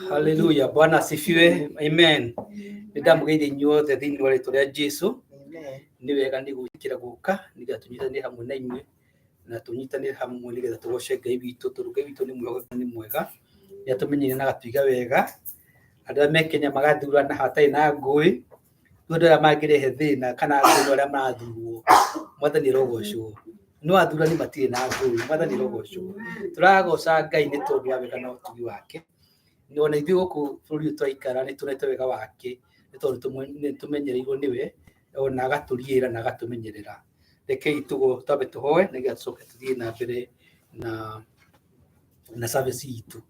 Haleluya, Bwana asifiwe. Amen. Nĩ ndamũgeithia inyuothe thĩinĩ wa rĩtwa rĩa Jesu. Nĩ wega nĩ gwĩtĩkĩra gũka nĩgetha tũnyitanĩre hamwe na inyuĩ na tũnyitanĩre hamwe nĩgetha tũgoce Ngai witũ, tondũ Ngai witũ nĩ mwega, nĩ mwega. Nĩ atũmenyeire na agatuiga wega. Andũ arĩa me Kenya magathurana hatarĩ na ngũĩ. Rĩu andũ arĩa mangĩrehe thĩna kana ngũĩ nĩ arĩa marathurwo. Mwathani arogocwo. No athurani matirĩ na ngũĩ. Mwathani arogocwo. Tũragoca Ngai nĩ tondũ wa wega na ũtugi wake. Ona ithuĩ gũkũ bũrũri ũyũ twaikara nĩ tuonete wega wake nĩ tondũ nĩ tũmenyereirwo nĩwe ona agatũriĩra na agatũmenyerera. Rekei twambe tũhoe nĩgetha tũcoke tũthiĩ na mbere na service itũ.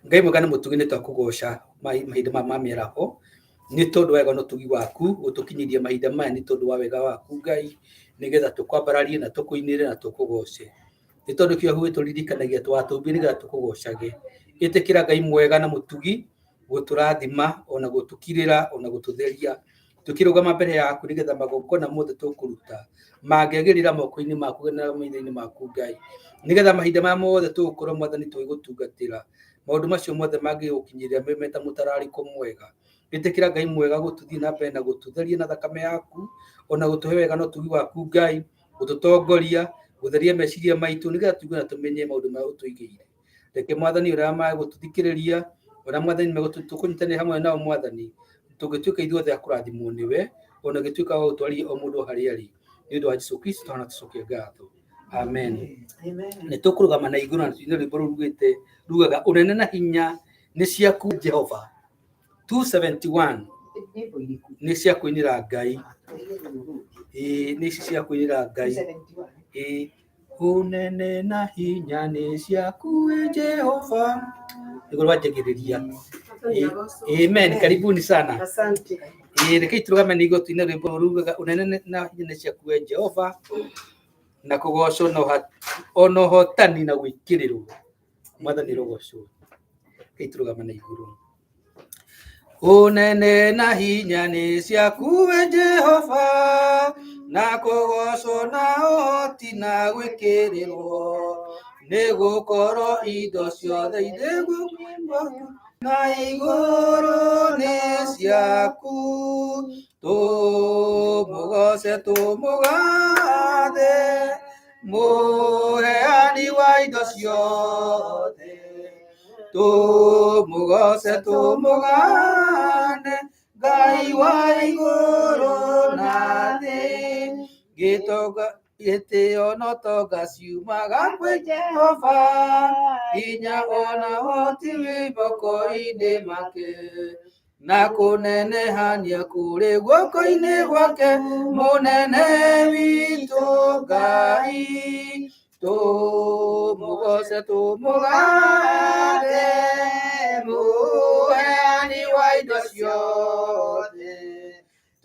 Ngai mwega na mũtugi, nĩ twakũgoca mahinda maya ma mĩaraho nĩ tondũ wa wega na ũtugi waku gũtũkinyĩria mahinda maya, nĩ tondũ wa wega waku Ngai, nĩgetha tũkwambararie na tũkũinĩre na tũkũgoce, nĩ tondũ kĩo gĩtũririkanagia twatũmbire nĩgetha tũkũgocage. Ĩtĩkĩra, Ngai mwega na mũtugi, gũtũrathima ona gũtũkirĩra ona gũtũtheria tũkĩrũgama mbere yaku, nĩgetha magongona mothe tũkũruta mangĩagĩrĩra moko-inĩ maku na maitho-inĩ maku, Ngai, nĩgetha mahinda maya mothe tũgũkorwo, Mwathani, tũgĩgũtungatĩra, maũndũ macio mothe mangĩgũkinyĩrĩra me ta mũtararĩko mwega. Ĩtĩkĩra, Ngai mwega, gũtũthiĩ na mbere na gũtũtheria na thakame yaku, ona gũtũhe wega na ũtugi waku, Ngai, gũtũtongoria, gũtheria meciria maitũ, nĩgetha tũigue na tũmenye maũndũ marĩa ũtũigĩire. Reke, Mwathani, ũrĩa magũtũthikĩrĩria, ũrĩa, Mwathani, tũkũnyitanĩra hamwe nao, Mwathani, tũngĩtuĩka ithuothe a kũrathimwo nĩwe, ona gĩtuĩka wa gũtwaria o mũndũ harĩa arĩ. Nĩ ũndũ wa Jesu Kristo twana tũcokia ngatho, amen. Nĩ tũkũrũgama na igũrũ na tũine rwĩmbo rũu rugĩte rugaga, "Ũnene na hinya nĩ ciaku Jehova", 271. Nĩ cia kũinĩra Ngai. Ĩĩ, nĩ ici cia kũinĩra Ngai. Ĩĩ, "Ũnene na hinya nĩ ciaku we Jehova", nĩguo rwanjagĩrĩria. Amen, karibuni sana. Asante. Ĩĩ, rekei tũrũgame nĩguo tũine rwĩmbo rũu rugaga, "Ũnene na hinya nĩ ciaku we Jehova, na kũgocwo na ona ũhotani na gwĩkĩrĩrwo." Mwathani rũgocwo. Rekei tũrũgame na igũrũ. Ũnene na hinya nĩ ciaku we Jehova, na kũgocwo na ũhoti na gwĩkĩrĩrwo, nĩ gũkorwo indo ciothe irĩ guoko na igũrũ nĩ ciaku. Tũmũgoce, tũmũgathe, mũheani wa indo ciothe. Tũmũgoce, tũmũgane, Ngai wa igũrũ na thĩ. Gĩtonga, gĩtĩo na ũtonga ciumaga kwĩ Jehova, hinya ona ũhoti wĩ moko-inĩ make, na kũnenehania kũrĩ guoko-inĩ gwake, mũnene witũ Ngai. Tũmũgoce, tũmũgathe, mũheani wa indo ciothe.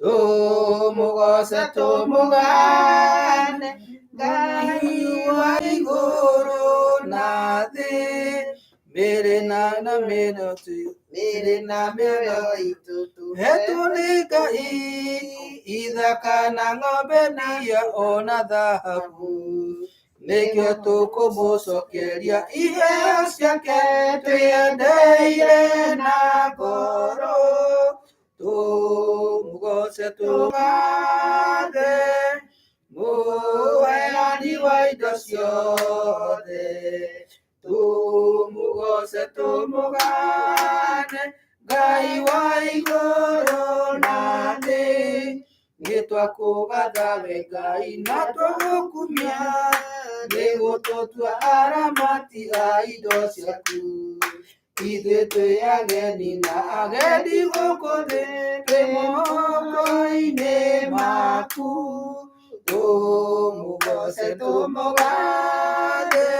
Tũmũgoce, tũmũgane, Ngai wa igũrũ na thĩ. Mĩrĩ na mĩrĩ Mĩrĩ na mĩoyo itũ hetwo nĩ Ngai, ithaka na ng'ombe nia ona thahabu, nĩkĩo tũkũmũcokeria iheo ciake twĩendeire na ngoro. Tũmũgoce, tũgathe, mũheani wa indo ciothe. Tũmũgoce, tũmũgane, Ngai wa igũrũ na thĩ. Nĩ twakũgatha we Ngai na tũgũkumia, nĩ gũtũtua aramati a indo ciaku. Ithuĩ twĩ ageni na agendi gũkũ thĩ, twĩ moko-inĩ maku. Tũmũgoce, tũmũgathe,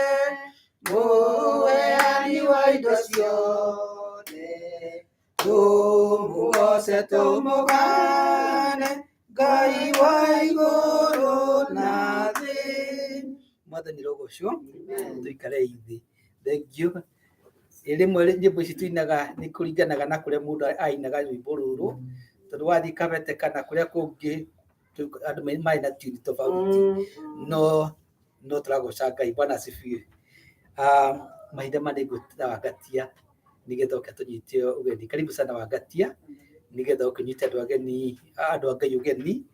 mũheani wa indo ciothe. Tũmũgoce, tũmũgane, Ngai wa igũrũ na thĩ. Mwathani rogocwo. Tũikare thĩ, thengiũ. Rĩmwe nyĩmbo ici tũinaga nĩ kũringanaga na kũrĩa mũndũ ainaga rwĩmbo rũrũ, tondũ wathiĩ Kabete kana kũrĩa kũngĩ, andũ marĩ na tune tofauti, no tũragoca Ngai. Bwana asifiwe. Ah, mahinda maya nĩngũtawangatia. Nigetha oke atũnyite ũgeni. Karibu sana Wangatia, nigetha oke ũnyite andũ ageni, andũ a Ngai ũgeni,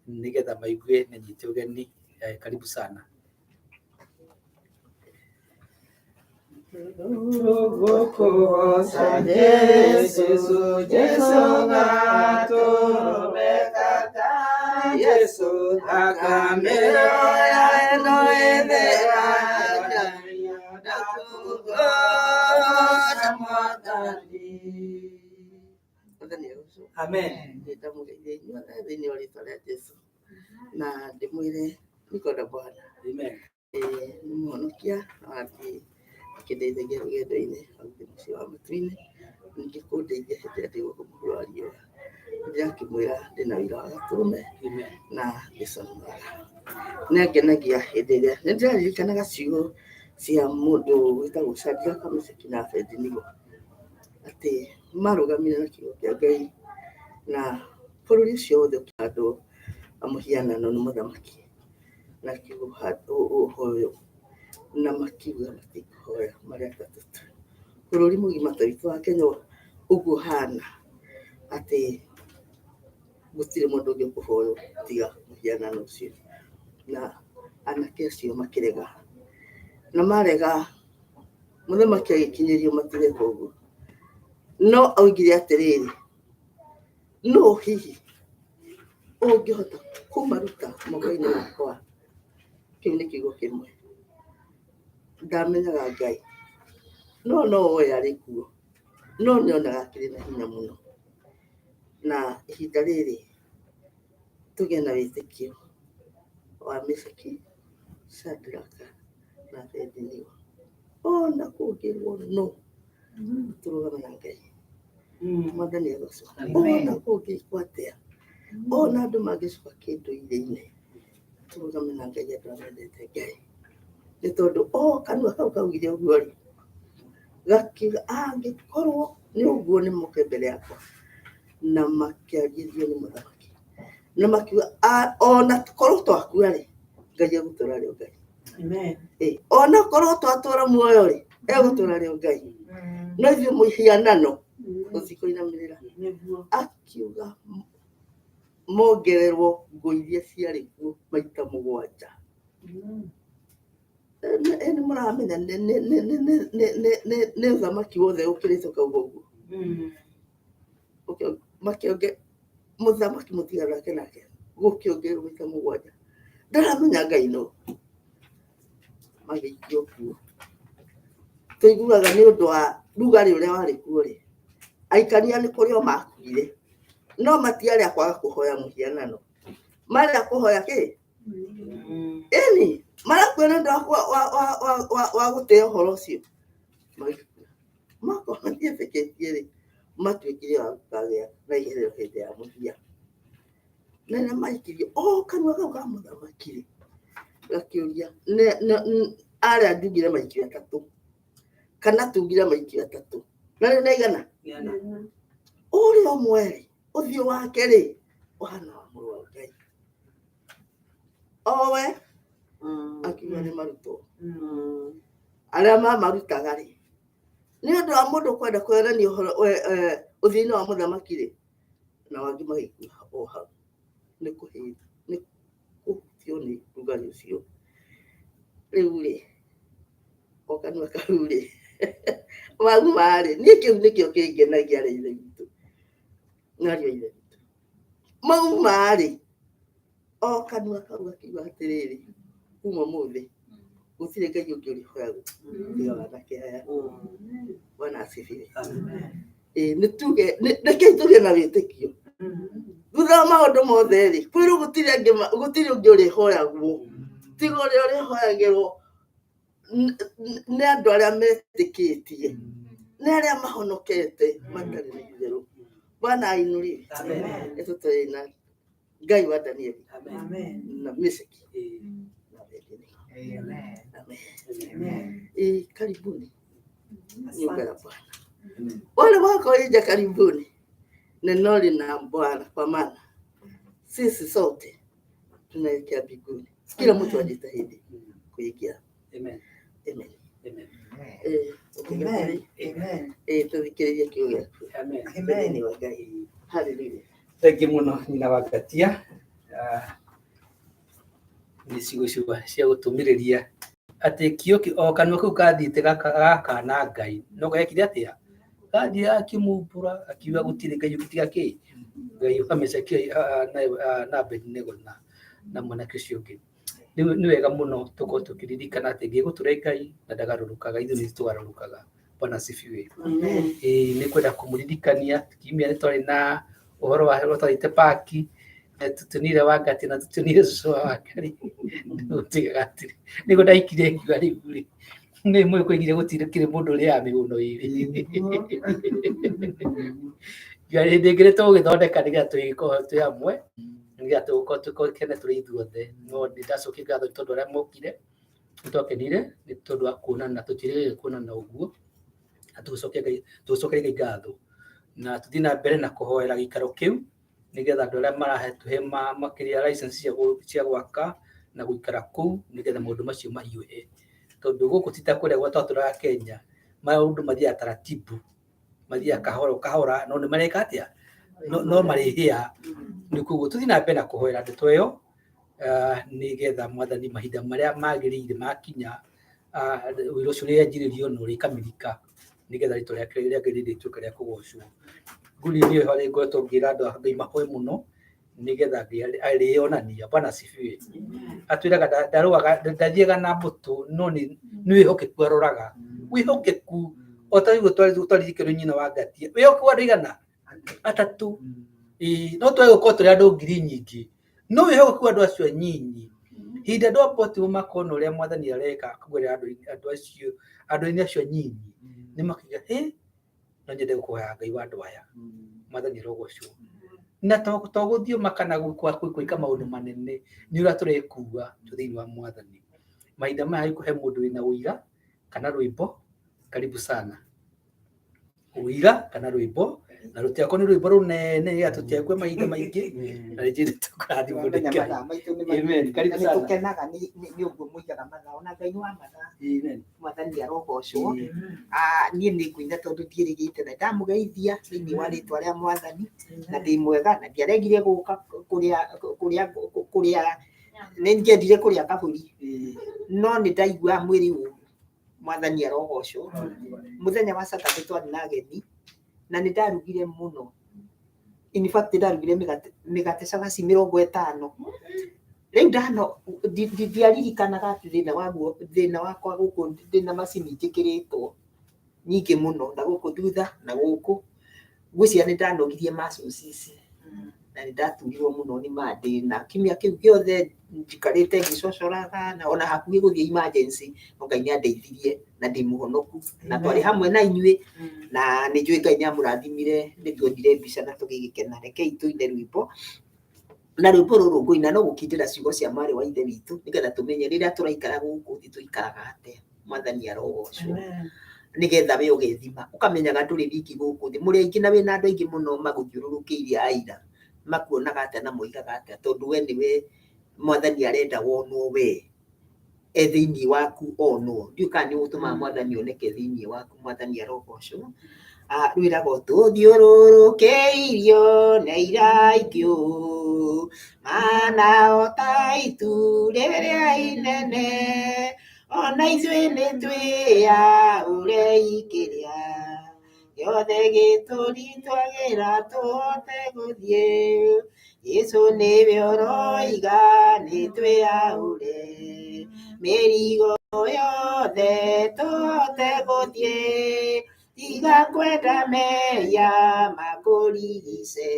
nigetha maigue nĩ nyite ũgeni. Karibu sana. Tũgũkũgoca Jesũ, Jesũ gatũrũme ka Jesũ, thakame ya ĩno ĩtheraga, ndakũgoca Mwathani. Mwathani agocwo. Amen. Ndamũgeithia inyuothe thĩinĩ wa rĩtwa rĩa Jesũ na ndĩmwĩre niko na Bwana. Amen. Nĩ mũhonokia na wathiĩ akĩndeithagia rũgendo-inĩ rwa gũthiĩ mũciĩ wa matu-inĩ, ningĩ kũndeithia hĩndĩ ĩrĩa ndĩ gũkũ mũhuro wa riũa. Ndĩrakĩmwĩra ndĩna wĩra wa gatũrũme Amen. na Jesũ nĩ mwega. Nĩ angenagia hĩndĩ ĩrĩa nĩ ndĩraririkanaga ciugo cia mũndũ wĩtagwo Shadraka, Meshaki na Abednego, atĩ marũgamire na kiugo kĩa Ngai na bũrũri ũcio wothe ũkĩhandwo mũhianano nĩ mũthamaki na kiugo ũhoywo, na makiuga matikũhoya marĩ atatũ tu. Bũrũri mũgima ta witũ wa Kenya ũguo ũhana atĩ gũtirĩ mũndũ ũngĩ ũkũhoywo tiga mũhianano ũcio, na anake acio makĩrega, na marega mũthamaki agĩkinyĩrio matireka ũguo, no oigire atĩrĩrĩ, nũ hihi ũngĩhota kũmaruta moko-inĩ makwa? Kĩu nĩ kiugo kĩmwe. Ndamenyaga Ngai, no no oĩ arĩ kuo, no nĩonaga akĩrĩ na hinya mũno. Na ihinda rĩrĩ tũgĩe na wĩtĩkio wa Meshaki, Shadraka na Abednego. Ona kũngĩrwo no tũrũgame na Ngai. Mwathani agocwo. Ona kũngĩkwo atĩa, ona andũ mangĩcoka kĩndũire-inĩ, tũrũgame na Ngai, andũ arĩa mendete Ngai. Nĩ tondũ o kanua kau kaugire ũguo rĩ, gakiuga angĩkorwo nĩ ũguo nĩ moke mbere yakwa, na makĩarĩrio nĩ mũthamaki, na makiuga ona korwo twakua rĩ, Ngai egũtũra rĩ o Ngai. Ona korwo twatũra muoyo rĩ, egũtũra rĩ o Ngai. No ithuĩ mũhianano tũtikũinamĩrĩra. Akiuga mongererwo ngũ iria ciarĩ kuo maita mũgwanja. Nĩ mũramenya nĩ ũthamaki wothe ũkĩrĩte ũkauga ũguo. Makĩonge mũthamaki mũtiganake nake gũkĩongererwo maita mũgwanja. Ndaramenya Ngai no magĩikio kuo. Tũiguaga nĩ ũndũ wa rugarĩ ũrĩa warĩ kuo rĩ, aikania nĩ kũrĩ o makuire, no matiarĩ a kwaga kũhoya mũhianano, marĩ a kũhoya kĩ? Ĩni, marakua nĩ ũndũ wa gũtĩa ũhoro ũcio. Magĩkua. Makorwo matietĩkĩtie rĩ, matuĩkire a gũkagĩa na iherero hĩndĩ ya mũthia. Na rĩrĩa maikirio, o kanua kau ka mũthamaki rĩ, gakĩũria, arĩa njugire maikio atatũ, kana tugire maikio atatũ, na rĩu nĩ aigana? Ũrĩa ũmwe rĩ, ũthiũ wake rĩ, ũhana wa mũrũ wa Ngai. Owe akiuga nĩ marutwo. Arĩa mamarutaga rĩ, nĩ ũndũ wa mũndũ kwenda kwonania ũhoro ũthiũ-inĩ wa mũthamaki rĩ, na wangĩ magĩkua o hau nĩ kũhutio nĩ rugarĩ ũcio. Rĩu rĩ, o kanua kau rĩ, mauma rĩ, niĩ kĩu nĩkĩo kĩngenagia arĩ ithe witũ, na ariũ a ithe witũ. Mauma rĩ, o kanua kau gakiuga atĩrĩrĩ, kuma ũmũthĩ gũtirĩ Ngai ũngĩ ũrĩhoyagwo tiga anake aya. Bwana asifiwe. Nĩ tuge, rekei tũgĩe na wĩtĩkio. Thutha wa maũndũ mothe rĩ, kwĩrwo gũtirĩ angĩ gũtirĩ ũngĩ ũrĩhoyagwo tiga ũrĩa ũrĩhoyagĩrwo nĩ andũ arĩa metĩkĩtie, nĩ arĩa mahonokete matarĩ na itherũ. Bwana ainuliwe. Nĩ tũtũrĩ na Ngai wa Danieli na Meshaki na Abednego. Amen. Karibuni nyumba ya Bwana. Wale wako nje karibuni, neno lina Bwana, kwa maana sisi sote tunaelekea mbinguni. Kila mtu ajitahidi kuingia. Amen. Amen. Amen. Amen. Amen. Ĩĩ tũthikĩrĩrie kiugo gĩaku. Amen. Thĩinĩ wa Ngai. Hallelujah. Thengiũ mũno nyina wa Ngatia. Nĩ ciugo cia gũtũmĩrĩria atĩ kĩo o kanua kau kathiĩte gakana Ngai no gekire atĩa gathiĩ akĩmumbũra akiuga gũtirĩ Ngai ũngĩ tiga kĩ Ngai wa Meshaki na Abednego na mwanake ũcio ũngĩ. Nĩ wega mũno tũkorwo tũkĩririkana atĩ Ngai gũtũre Ngai na ndagarũrũkaga, ithuĩ nĩ tũgarũrũkaga. Bwana asifiwe. Amen. Ĩĩ nĩ kwenda kũmũririkania kiumia nĩ twarĩ na ũhoro wa twarĩte paki tũtionire Wangati na tũtionire cũcũ wa Wangari gũtigaga atĩrĩ nĩguo ndaikire ngiuga rĩu rĩ nĩ mũĩ kũigire gũtirĩ kĩrĩ mũndũ ũrĩaga mĩgũno ĩrĩ ngiuga hĩndĩ ĩngĩ nĩ tũgũgĩthondeka nĩgetha tũgĩkorwo twĩ hamwe nĩgetha tũgũkorwo tũkene tũrĩ ithuothe no nĩ ndacokia ngatho nĩ tondũ arĩa mokire nĩ twakenire nĩ tondũ wa kuonana tũtirĩgĩrĩire kuonana ũguo na tũgũcokeria Ngai ngatho na tũthiĩ na mbere na kũhoera gĩikaro kĩu nĩgetha andũ arĩa marahetũhe makĩria license cia gwaka na gũikara kũu nĩgetha maũndũ macio mahiũhe tondũ gũkũ ti ta kũrĩa gwa twatũraga Kenya maũndũ mathiaga taratibu mathiaga kahora kahora no nĩ mareka atĩa no marĩhĩa nĩ koguo tũthiĩ na mbere na kũhoera ndeto ĩyo nĩgetha mwathani mahinda marĩa magĩrĩire makinya wĩra ũcio ũrĩanjĩrĩrio na ũrĩkamilika nĩgetha rĩtwa rĩake rĩagĩrĩire rĩtuĩke rĩa kũgocwo. Ngũri niĩ harĩa ngoretwo ngĩra andũ a Ngai mahoe mũno nĩgetha Ngai arĩonania. Bwana asifiwe. Atwĩraga ndarũaga ndathiaga na mbũtũ no nĩ wĩhokeku aroraga. Wĩhokeku o ta ũguo twaririkano nyina wa Ngatia. Wĩhokeku wa andũ aigana? Atatũ. Ĩĩ no twage gũkorwo tũrĩ andũ ngiri nyingĩ no wĩhokeku wa andũ acio anyinyi hĩndĩ andũ a Portugal makona ũrĩa mwathani areka kũgerera andũ acio andũ-inĩ acio anyinyi nĩ makiuga hĩ no nyende gũkũhoya Ngai wa andũ aya mwathani arogocwo na to gũthiũma kana gwĩka maũndũ manene nĩ ũrĩa tũrekua twĩ thĩinĩ wa mwathani. Mahinda maya he mũndũ wĩna ũira kana rwĩmbo, karibu sana. Ũira kana rwĩmbo na rũtiakorwo nĩ rwĩmbo rũnene nĩgetha tũtiakue mahinda maingĩ na rĩngĩ nĩ tũkũrathimwo nĩ Wamenya Ngai. mathaa maitũ nĩ Amen. Karibu na nĩ sana. tũkenaga nĩ ũguo mũigaga mathaa ona Ngai nĩ wa mathaa Amen. mwathani arogocwo. Niĩ nĩ ngũina tondũ ndiĩrĩgĩte na ndamũgeithia thĩinĩ wa rĩtwa rĩa mwathani na ndĩ mwega na ndiaregire gũka kũrĩa kũrĩa kũrĩa nĩ ngĩendire kũrĩa kabũri no nĩ ndaigua mwĩrĩ ũru mwathani arogocwo. Mũthenya wa Saturday twarĩ na ageni na nĩ ndarugire mũno. In fact ndarugire mĩgate cabaci 50. Rĩu ndano ndiaririkanaga atĩ thĩna waguo thĩna wakwa gũkũ ndĩna macini njĩkĩrĩtwo nyingĩ mũno na gũkũ thutha na gũkũ ngwĩciria nĩ ndanogirie muscles ici na nĩ ndaturirwo mũno nĩ mandĩ na kiumia kĩu gĩothe njikarĩte ngĩcocoraga na ona hakuhĩ gũthiĩ emergency no Ngai nĩ andeithirie na ndĩ mũhonoku na twarĩ hamwe na inyuĩ na nĩ njũĩ Ngai nĩ amũrathimire nĩ tuonire mbica na tũgĩgĩkena. Rekei tũine rwĩmbo na rwĩmbo rũrũ ngũina no gũkindĩra ciugo cia mwarĩ wa ithe witũ nĩgetha tũmenye rĩrĩa tũraikara gũkũ thĩ tũikaraga atĩa. Mwathani arogocwo. Nĩgetha we ũgethima ũkamenyaga ndũrĩ wiki gũkũ thĩ mũrĩ aingĩ na wĩna andũ aingĩ mũno magũthiũrũrũkĩirie aira makuonaga atĩa na moigaga atĩa tondũ we nĩwe mwathani arenda wonwo we e thĩinĩ waku onwo ndiũĩ kana nĩ ũtũmaga mwathani oneke thĩinĩ waku mwathani arogocwo. Rwĩragwo tũthiũrũrũkĩirio nĩ aira aingĩ ũũ mana o ta itu rĩrĩa inene ona ithuĩ nĩ twĩyaũre ikĩrĩa gĩothe gĩtũritũhagĩra tũhote gũthiĩ Jesũ nĩwe ũroiga nĩ twĩyaũre mĩrigo yothe tũhote gũthiĩ tiga kwenda mehia makũrigice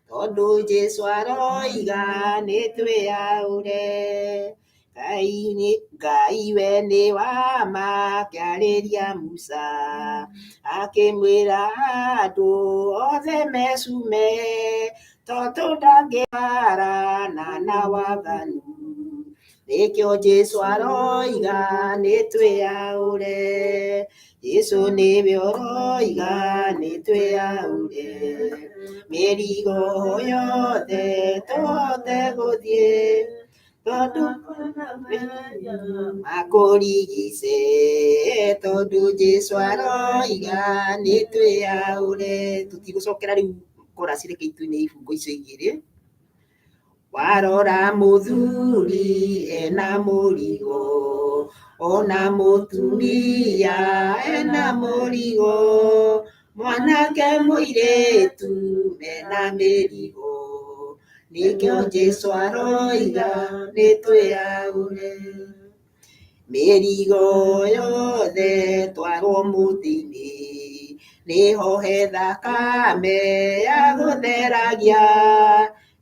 tondũ Jesũ aroiga nĩ twĩyaũre. Ngai we nĩ wa ma akĩarĩria Musa akĩmwĩra andũ othe mecume tondũ ndangĩharana na waganu nĩkĩo Jesũ aroiga nĩ twĩyaũre. Jesũ nĩwe ũroiga nĩ twĩyaũre mĩrigo yothe tũhote gũthiĩ Tondũ makũrigice tondũ Jesũ aroiga nĩ twĩyaũre. Tũtigũcokera rĩu korasi, reke ituine ibungo icio igĩrĩ. Warora mũthuri ena mũrigo, ona mũtumia ena mũrigo, mwanake mũirĩtu mena mĩrigo, nĩkĩo Jesũ aroiga nĩ twĩyaũre. Mĩrigo yothe twarwo mũtĩ-inĩ, nĩho he thakame ya gũtheragia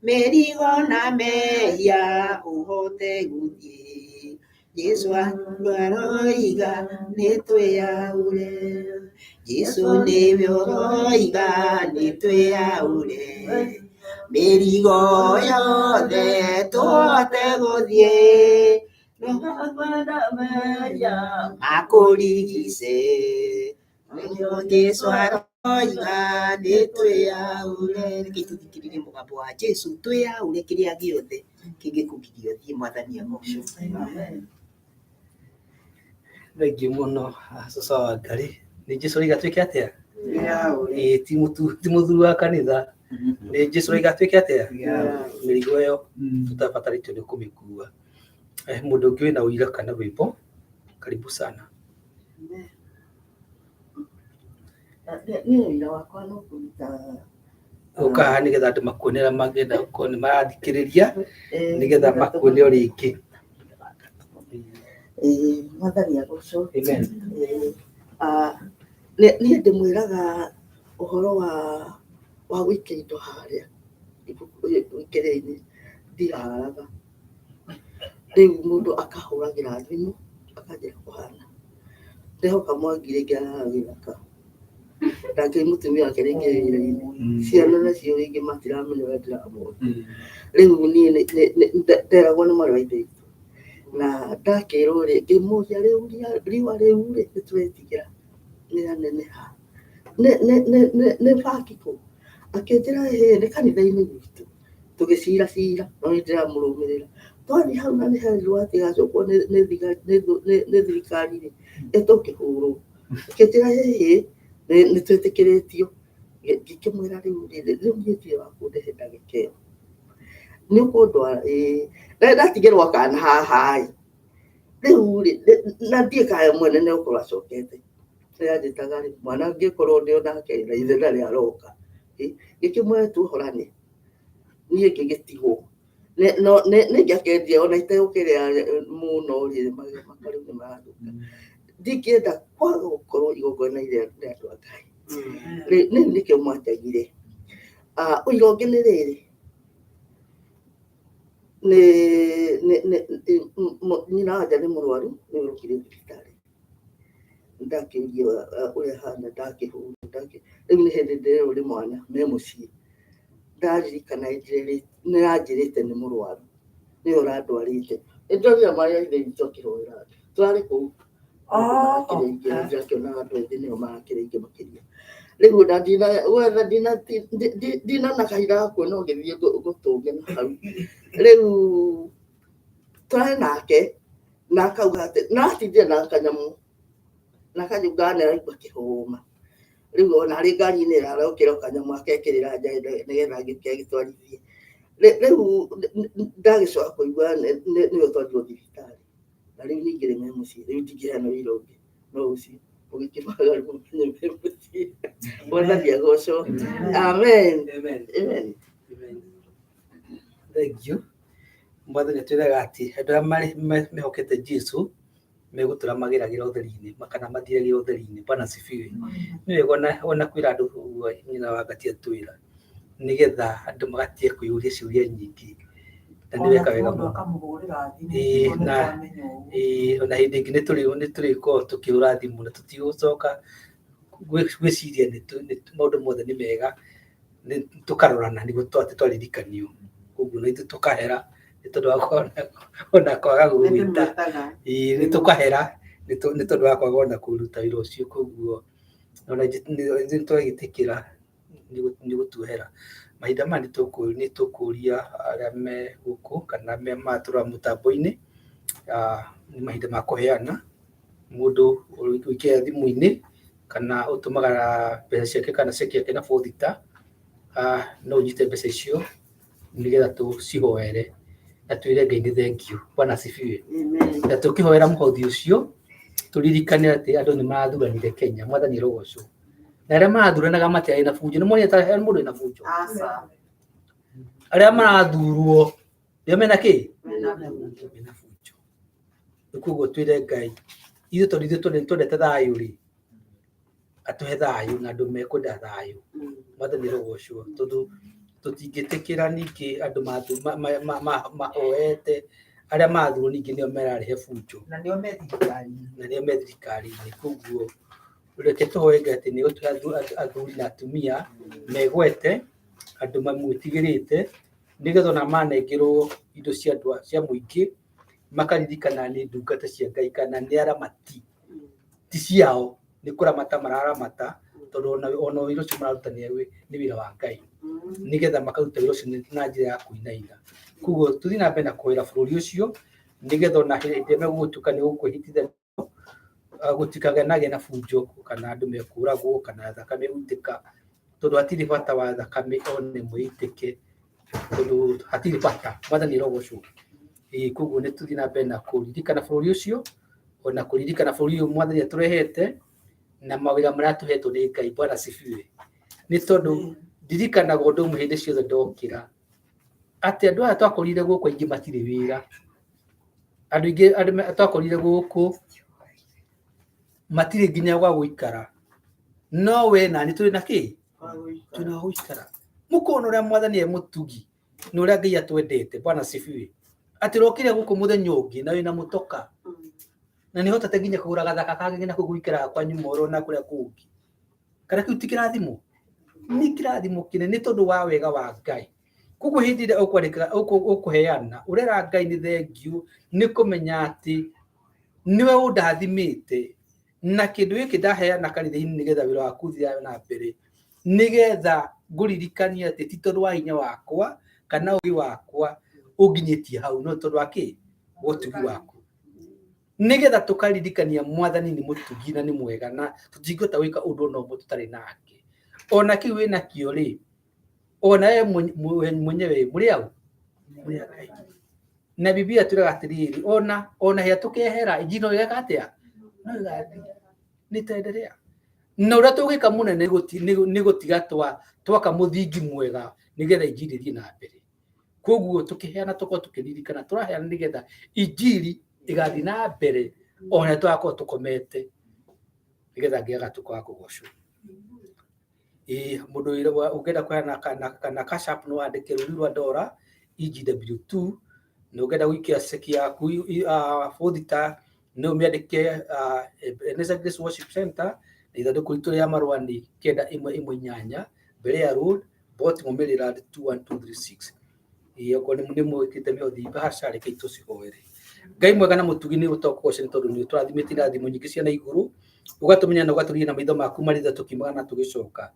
mĩrigo na mehia ũhote gũthiĩ. Jesũ aroiga nĩ twĩyaũre. Jesũ nĩwe ũroiga nĩ twĩyaũre. Mĩrigo yothe tũhote gũthiĩ. Makũrigice nĩkĩo Jesũ aroiga nĩ twĩyaũre. Reke tũthikĩrĩrie mũgambo wa Jesũ, twĩyaũre kĩrĩa gĩothe kĩngĩkũgiria ũthiĩ. Mwathani agocwo. Thengiũ mũno cũca wa Ngai. Nĩ Jesũ oiga twĩke atĩa? Ĩĩ, ti mũthuri wa kanitha. Nĩ Jesũ oiga twĩke atĩa? Mĩrigo ĩyo tũtabatarĩtio nĩ kũmĩkua. Mũndũ ũngĩ wĩna ũira kana rwĩmbo, karibu sana. Niĩ ũira wakwa no kũruta. Ũka haha nĩgetha andũ makuone arĩa mangĩenda gũkorwo nĩ marathikĩrĩria, nĩgetha makuone o rĩngĩ. Ĩĩ, Mwathani agocwo. Amen. Ĩĩ, niĩ ndĩmwĩraga ũhoro wa gũikia indo harĩa kĩrĩa-inĩ ndiraraga. Rĩu mũndũ akahũragĩra thimũ akanjĩra kũhana. Ndehoka Mwangi rĩngĩ arara gĩthaka. Nake mũtumia wake rĩngĩ e wĩra-inĩ. Ciana nacio rĩngĩ matiramenya ũrĩa ndĩramona. Rĩu niĩ nderagwo nĩ mwarĩ wa ithe witũ. Na ndakĩrwo rĩ, ngĩmũria rĩu riũa rĩu rĩ nĩtũretigĩra nĩraneneha. Nĩ baki kũ? Akĩnjĩra ĩĩ nĩ kanitha-inĩ gwitũ. Tũgĩcira cira no nĩ ndĩramũrũmĩrĩra. Twathiĩ hau na nĩ herirwo atĩ gacokwo nĩ thirikari rĩ, ĩtũkĩhũrwo. Akĩnjĩra ĩhĩ nĩ twĩtĩkĩrĩtio. Ngĩkĩmwĩra rĩu rĩ, rĩu niĩ ndirĩ wa kũndehe ndagĩka ĩyo. Nĩ ũkũndwara? Ĩĩ. Na ndatigĩrwo kana haha ĩ, rĩu rĩ, na ndiũĩ kana mwene nĩ egũkorwo acokete. Nĩ anjĩtaga rĩ, mwana angĩkorwo ndĩ onake na ithe ndarĩ aroka. Ngĩkĩmwĩra tuohorane, niĩ ngĩgĩtigwo. No nĩ ingĩakendire ona itegũkĩrĩa mũno rĩ, rĩu nĩ marathũka. Ndingĩenda kwaga gũkorwo igongona-inĩ rĩa andũ a Ngai. Rĩu nĩkĩo mwanjagire. Ũira ũngĩ nĩ rĩrĩ, nyina wa nja nĩ mũrwaru, nĩwe ũrokire thibitarĩ. Ndakĩũria ũrĩa ahana, ndakĩhũrwo, rĩu nĩ hĩndĩ ndĩrerwo nĩ mwana me mũciĩ. Ndaririkana nĩ aranjĩrĩte nĩ mũrwaru, nĩwe ũrandwarĩte. Nĩ ndonire mwarĩ wa ithe witũ akĩhoera andũ. Tũrarĩ kũu. Marakĩrĩ aingĩ, ndĩrakĩonaga andũ ethĩ nĩo marakĩrĩ aingĩ makĩria. Rĩu ona gwetha ndinona kahinda ga kuona ũgĩthiĩ ngũtũnge na hau. Rĩu tũrarĩ nake na akauga atĩ na atindire na kanyamũ na kanyamũ nĩ araigua akĩhũma. Rĩu ona arĩ ngari-inĩ arokĩra o kanyamũ akekĩrĩra nja nĩgetha agĩũke agĩtwarithie. Rĩu ndagĩcoka kũigua nĩwe ũtwarirwo thibitarĩ. Na rĩu ningĩ rĩ me mũciĩ, rĩu ndingĩheana ũira ũngĩ no ũcio ũgĩkĩmaga rĩu me mũciĩ. Mwathani agocwo. Amen. Amen. Amen. Amen. Thank you. Mwathani atwĩraga atĩ andũ arĩa mehokete Jesũ megũtũra mageragĩra ũtheri-inĩ kana mathiagĩra ũtheri-inĩ. Bwana asifiwe. Nĩ wega ona kwĩra andũ ũguo nyina wa Ngati atwĩra nĩgetha andũ magatige kwĩyũria ciũria nyingĩ. Na nĩ weka wega mũno. Ĩĩ, na ĩĩ, ona hĩndĩ ĩngĩ nĩ tũrĩkorwo tũkĩhũra thimũ na tũtigũcoka gwĩciria nĩ maũndũ mothe nĩ mega, nĩ tũkarorana nĩguo atĩ twaririkanio. Koguo na ithuĩ tũkahera nĩ tondũ wa ona kwaga gũgwĩta. Ĩĩ, nĩ tũkahera nĩ tondũ wa kwaga ona kũruta wĩra ũcio. Koguo ona ithuĩ nĩ twagĩtĩkĩra nĩ gũtuohera. Mahinda maya nĩ tũkũria arĩa me gũkũ kana me matũra mũtambo-inĩ, nĩ mahinda ma kũheana. Mũndũ ũikĩra thimũ-inĩ kana ũtũmaga mbeca ciake kana ceki yake na bũthita, no ũnyite mbeca icio nĩgetha tũcihoere na twĩre Ngai nĩ thengiũ. Bwana asifiwe. Na tũkĩhoera mũhothi ũcio tũririkane atĩ andũ nĩ marathuranire Kenya, Mwathani arogocwo. Na arĩa marathuranaga matiarĩ na bunjo, nĩ monete he mũndũ wĩna bunjo? Arĩa marathurwo nĩo mena kĩ? Mena bunjo. Rĩu koguo twĩre Ngai, ithuĩ tondũ ithuĩ twendete thayũ rĩ, atũhe thayũ na andũ mekwenda thayũ. Mwathani arogocwo tondũ tũtingĩtĩkĩra ningĩ andũ mahoete arĩa marathurwo ningĩ nĩo mararehe bunjo. Na nĩo me thirikari-inĩ. Na nĩo me thirikari-inĩ. Koguo reke tũhoe Ngai atĩ nĩ egũtũhe athuri na atumia megwete, andũ mamwĩtigĩrĩte, nĩgetha ona manengerwo indo cia andũ cia mũingĩ, makaririkana nĩ ndungata cia Ngai kana nĩ aramati, ti ciao, nĩ kũramata mararamata, tondũ ona wĩra ũcio mararuta nĩ wĩra wa Ngai, nĩgetha makaruta wĩra ũcio na njĩra ya kũinaina. Koguo tũthiĩ na mbere na kũhoera bũrũri ũcio, nĩgetha ona hĩndĩ ĩrĩa megũtuĩka nĩ gũkwĩhĩtithania gũtikagĩa na bunjo kana andũ mekũragwo kana thakame ĩgũitĩka, tondũ hatirĩ bata wa thakame ona ĩmwe ĩitĩke, tondũ hatirĩ bata. Mwathani arogocwo. Ĩĩ koguo nĩ tũthiĩ na mbere na kũririkana bũrũri ũcio, ona kũririkana bũrũri ũyũ Mwathani atũrehete, na mawĩra marĩa tũhetwo nĩ Ngai. Bwana asifiwe. Nĩ tondũ ndirikanaga ũndũ ũmwe hĩndĩ ciothe ndokĩra, atĩ andũ aya twakorire gũkũ aingĩ matirĩ wĩra. Andũ aingĩ andũ twakorire gũkũ matirĩ nginya gwa gũikara, no we na niĩ tũrĩ na kĩ? Twĩ na gwa gũikara. Mũkona ũrĩa Mwathani e mũtugi na ũrĩa Ngai atwendete. Bwana asifiwe. Atĩ ũrokire gũkũ mũthenya ũngĩ na wĩna mũtoka na nĩ hotete nginya kũgũra gathaka kangĩ na kũu gũikaraga kwanyu Moro na kũrĩa kũngĩ. Kana kĩu ti kĩrathimo? Nĩ kĩrathimo kĩnene nĩ tondũ wa wega wa Ngai. Koguo hĩndĩ ĩrĩa ũkwandĩka ũkũheana ũrera Ngai nĩ thengiũ nĩ kũmenya atĩ nĩwe ũndathimĩte na kĩndũ gĩkĩ ndaheana kanitha-inĩ nĩgetha wĩra waku ũthiĩ na mbere, nĩgetha ngũririkanie atĩ ti tondũ wa hinya wakwa kana ũgĩ wakwa ũnginyĩtie hau, no tondũ wa kĩ? Wa ũtugi waku. Nĩgetha tũkaririkania Mwathani nĩ mũtugi na nĩ mwega na tũtingĩhota gwĩka ũndũ ona ũmwe tũtarĩ nake. Ona kĩu wĩnakĩo rĩ, ona we mwenyewe mũrĩ aũ? Mũrĩ a Ngai. Na Biblia ĩtwĩraga atĩrĩrĩ, ona hĩa tũkehera, injiri no ĩgeka atĩa? No ĩgathiĩ. Nĩ ĩtaenderea. Na ũrĩa tũngĩka mũnene nĩ gũtiga twaka mũthingi mwega nĩgetha injiri ĩthiĩ na mbere. Koguo tũkĩheana tũkorwo tũkĩririkana tũraheana nĩgetha injiri ĩgathiĩ na mbere ona tũgakorwo tũkomete nĩgetha Ngai agatuĩka wa kũgocwo. Ĩĩ mũndũ ũngĩenda kũheana kana Cash App no wandĩke rũri rwa ndora EGW2, na ũngĩenda gũikia ceki yaku bũthita no ũmĩandĩke Ebenezer Grace Worship Center, na ithandũkũ ritũ rĩa marũa nĩ 9118 Berea Road, Baltimore, Maryland 21236. Ĩĩ okorwo nĩ mwĩkĩte mĩhothi bahasha, rekei tũcihoere. Ngai mwega na mũtugi nĩ ũtokũgoca nĩ tondũ nĩ ũtũrathimĩte irathimo nyingĩ cia na igũrũ, ũgatũmenya na ũgatũria na maitho maku marĩ tha tũkiumaga na tũgĩcoka.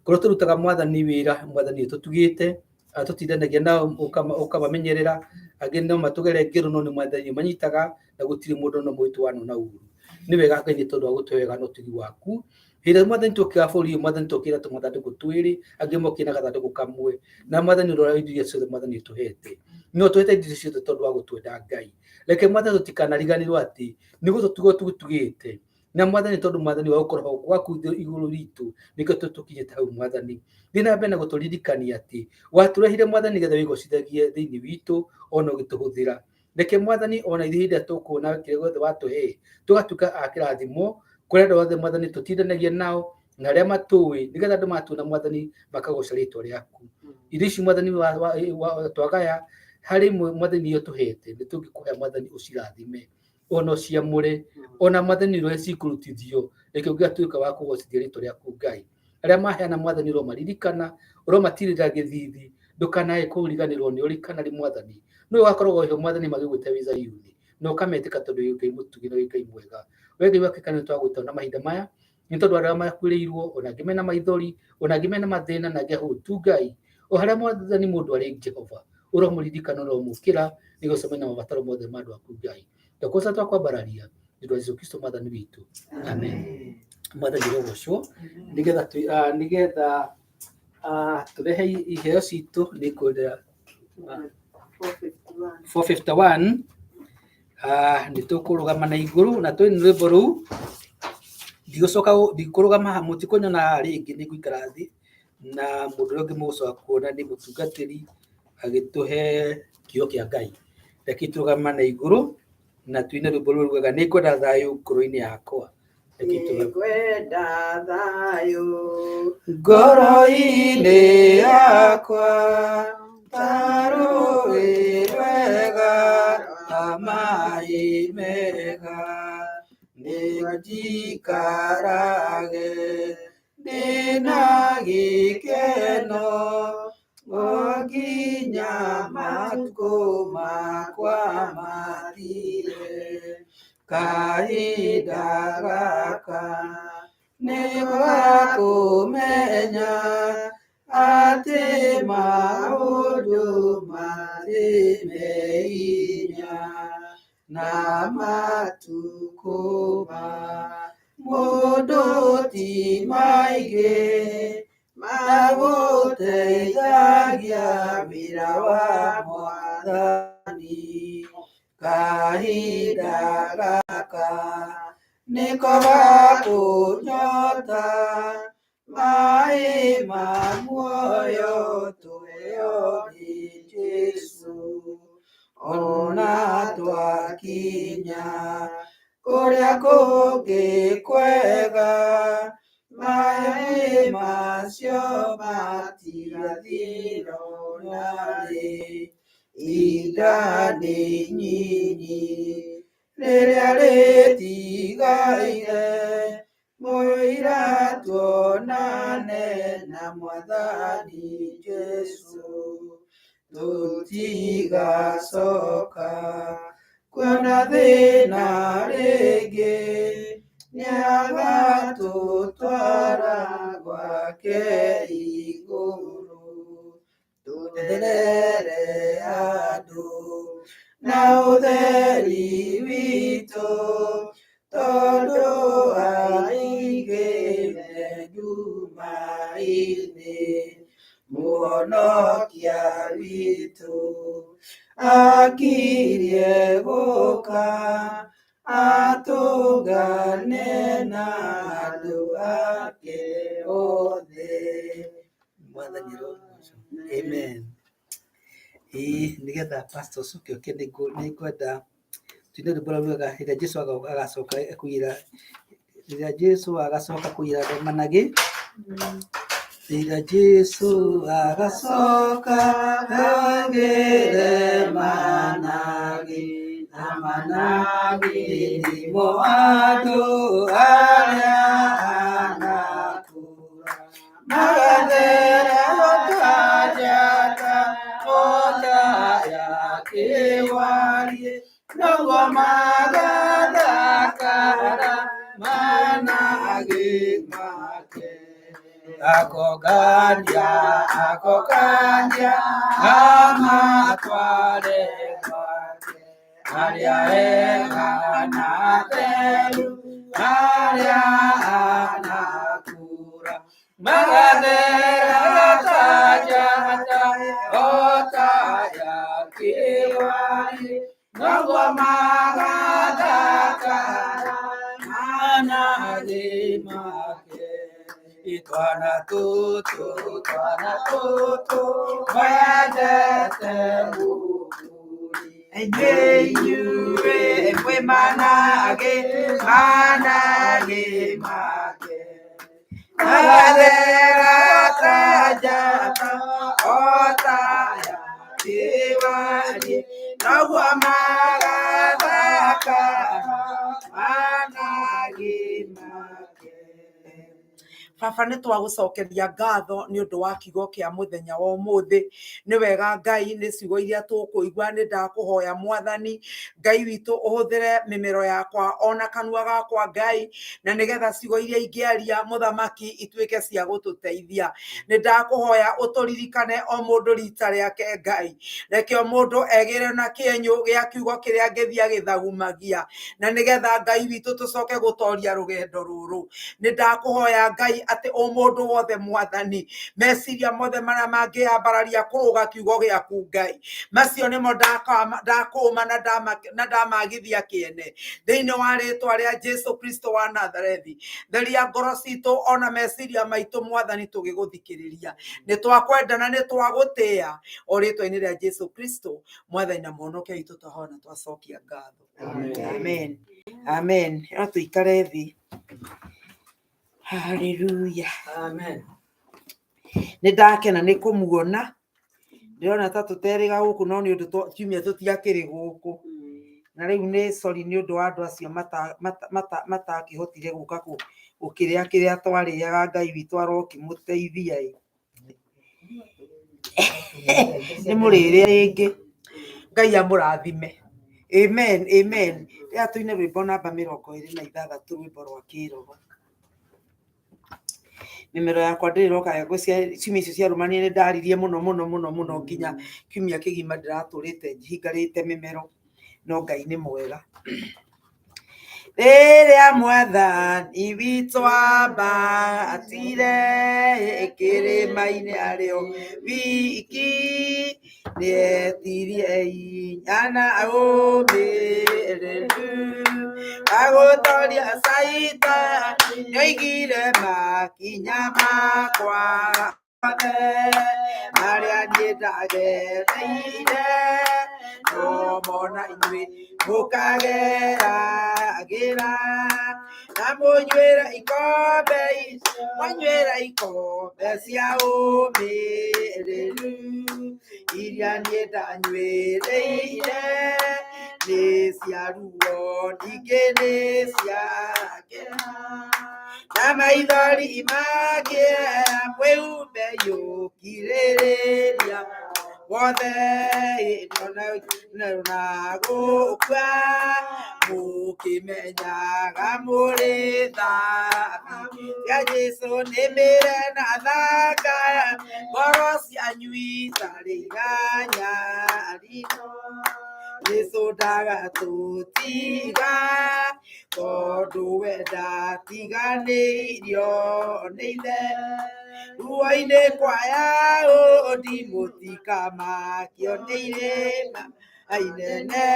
Kũrĩa tũrutaga Mwathani wĩra, Mwathani ũtũtugĩte, atũtindanagia nao ũkamamenyerera, angĩ no matũgere ngero no nĩ Mwathani ũmanyitaga na gũtirĩ mũndũ ona ũmwe witũ wanona ũru. Nĩ wega Ngai nĩ tondũ wa gũtũhe wega na ũtugi waku. Hĩndĩ ĩrĩa Mwathani twokĩra bũrũri ũyũ, Mwathani twokĩra tũmathandũkũ twĩrĩ, angĩ mokire na gathandũkũ kamwe. Na Mwathani ũrĩa indo iria ciothe Mwathani ũtũhete. No ũtũhete indo icio ciothe tondũ wa gũtwenda Ngai. Reke Mwathani tũtikanariganĩrwo atĩ nĩ gũtũtuga ũtũtugĩte. Na Mwathani tondũ Mwathani wa gũkorwo gwaku igũrũ ritũ nĩkĩo tũkinyĩte hau Mwathani. Thiĩ na mbere na gũtũririkania atĩ watũrehire Mwathani nĩgetha wĩgocithagie thĩinĩ witũ ona ũgĩtũhũthĩra. Reke Mwathani ona ithuĩ hĩndĩ ĩrĩa tũkuona kĩrĩa gĩothe watũhe tũgatuĩka a kĩrathimo kũrĩ andũ othe Mwathani tũtindanagia nao na arĩa matũĩ nĩgetha andũ matuona Mwathani makagoca rĩtwa rĩaku. Indo ici Mwathani twagaya harĩ Mwathani iria ũtũhete nĩ tũngĩkũhoya Mwathani ũcirathime ona ũciamũre ona Mwathani ũrĩa cikũrutithio reke ũngĩgatuĩka wa kũgocithia rĩtwa rĩaku Ngai. Arĩa maheana Mwathani ũromaririkana, ũromatirĩrĩra gĩthithi, ndũkanae kũriganĩrwo nĩ ũrĩ kana rĩ Mwathani. Nĩwe ũgakoragwo wĩho Mwathani magĩgwĩta wĩ Zayuni na ũkametĩka tondũ wĩ Ngai mũtugi na wĩ Ngai mwega. We Ngai wa kĩrĩkanĩro twagwĩta na mahinda maya nĩ tondũ arĩa makuĩrĩirwo ona angĩ mena maithori ona angĩ mena mathĩna na angĩ ahũtu Ngai O harĩa Mwathani mũndũ arĩ Jehova, ũromũririkana ũromũkĩra nĩguo ũcemanie na mabataro mothe ma andũ aku Ngai. Twakosa twakwambararia nĩ ũndũ wa Jesu Kristo Mwathani witũ. Amen. Mwathani ũrogocwo nĩgetha nĩgetha tũrehe iheo citũ nĩ ngwenda 451 nĩ tũkũrũgama na igũrũ na twĩ rwĩmbo rũu ndigũcoka ndikũrũgama haha mũtikũnyona haha rĩngĩ nĩ ngũikara thĩ na mũndũ ũrĩa ũngĩ mũgũcoka kuona nĩ mũtungatĩri agĩtũhe kiugo kĩa Ngai. Reke tũrũgama na igũrũ na tuine rwĩmbo rũu rugaga nĩ ngwenda thayũ ngoro-inĩ yakwa. Reke tũrũgame. Nĩngwenda thayũ Ngoro-inĩ yakwa ta rũĩ rwega ta maĩ mega nĩguo njikarage ndĩna gĩkeno o nginya matukũ makwa mathire kahinda gaka nĩgakũmenya atĩ maũndũ marĩ me hinya na matukũ ma mũndũ ti maingĩ magũteithagia wĩra wa Mwathani kahinda gaka nĩko gakũnyota maĩ ma muoyo tũheo nĩ Jesũ ona twakinya kũrĩa kũngĩ kwega maĩ macio matigathira narĩ ihinda nĩ inyinyi rĩrĩa rĩtigaire mũira tuonane na Mwathani Jesũ tũtigacoka kuona thĩna rĩngĩ nĩagatũtwara gwake igũrũ tũtherere andũ na ũtheri witũ tondũ aingĩ me nduma-inĩ Mũhonokia witũ akirie gũka atũngane na andũ ake othe. Mwathani arogocwo. Amen. Ĩĩ nĩgetha pastor ũcoke ũke nĩngwenda tuine rwĩmbo rũrĩa rugaga rĩrĩa Jesũ agacoka kũira rĩrĩa Jesũ agacoka kũira managĩ rĩrĩa Jesũ agacoka augĩre managĩ na managĩ nĩmo andũ arĩa anakũra magathera ta njata ota ya kĩwarie noguo magathakara managĩ make akogania akogania amatware gwake arĩa ega na atheru arĩa anakura magathera ta njata ota ya kĩwarie noguo magathakara managĩ make twana tũtũ twana tũtũ mwendete mũthuri Inyuĩ mwĩ managĩ managĩ make magathera ta njata ota ya kĩwarie noguo magathakara managĩ make. Baba nĩ twagũcokeria ngatho nĩ ũndũ wa kiugo kĩa mũthenya wa ũmũthĩ. Nĩ wega Ngai nĩ ciugo iria tũkũigua, nĩ ndakũhoya Mwathani Ngai witũ ũhũthĩre mĩmero yakwa ona kanua gakwa Ngai, na nĩgetha ciugo iria ingĩaria mũthamaki ituĩke cia gũtũteithia. Nĩ ndakũhoya ũtũririkane o mũndũ rita rĩake Ngai, reke o mũndũ egĩre na kĩenyũ gĩa kiugo kĩrĩa angĩthiĩ agĩthagumagia, na nĩgetha Ngai witũ tũcoke gũtoria rũgendo rũrũ. Nĩ ndakũhoya Ngai atĩ o mũndũ wothe Mwathani, meciria mothe marĩa mangĩambararia kũrũga kiugo gĩaku Ngai, macio nĩmo ndakũma na ndamagithia kĩene thĩinĩ wa rĩtwa rĩa Jesu Kristo wa Nazarethi. Theria ngoro citũ ona meciria maitũ Mwathani tũgĩgũthikĩrĩria. Nĩ twakwenda na nĩ twagũtĩĩa o rĩtwa-inĩ rĩa Jesu Kristo Mwathani na Mũhonokia witũ, twahoya na twacokia ngatho. Amen. Amen. No tũikare thĩ. Haleluya. Amen. Nĩ ndakena nĩ kũmuona. Ndĩrona ta tũterĩga gũkũ no nĩ ũndũ kiumia tũtiakĩrĩ gũkũ. Na rĩu nĩ sorry nĩ ũndũ wa andũ acio matakĩhotire gũka gũkĩrĩa kĩrĩa twarĩaga. Ngai witũ arokĩmũteithia ĩ. Nĩ mũrĩrĩa rĩngĩ. Ngai amũrathime. Amen, amen. Rĩrĩa tũine rwĩmbo namba 26, rwĩmbo rwa kĩroho. Mĩmero yakwa ndĩrĩroka ciumia icio ciarũmanire, nĩ ndaririe mũno mũno mũno mũno nginya kiumia kĩgima ndĩratũrĩte njihingarĩte mĩmero, no Ngai nĩ mwega. Rĩrĩa Mwathani witũ ambatire kĩrĩma-inĩ arĩ o wiki, nĩetirie hinya na ũmĩrĩru wa gũtoria Caitani, nĩoigire makinya makwa mothe marĩa niĩ ndagereire, no mona inyuĩ mũkageragĩra, na mũnywĩre ikombe, mwanyuĩra ikombe cia ũmĩrĩru iria niĩ ndanyuĩrĩire, nĩ cia ruo ningĩ nĩ cia kĩeha, na maithori mangĩera, mwĩhumbe yũkirĩrĩria wothe na gũkua, mũkĩmenyaga mũrĩ thabi cia Jesũ nĩ mĩre na thaka, ngoro cianyu itarĩ iranyariro. Jesũ ndagatũtiga, tondũ we ndatiganĩirio nĩ ithe. Ruo-inĩ kwa Yahudi mũtikamakio nĩ irĩma inene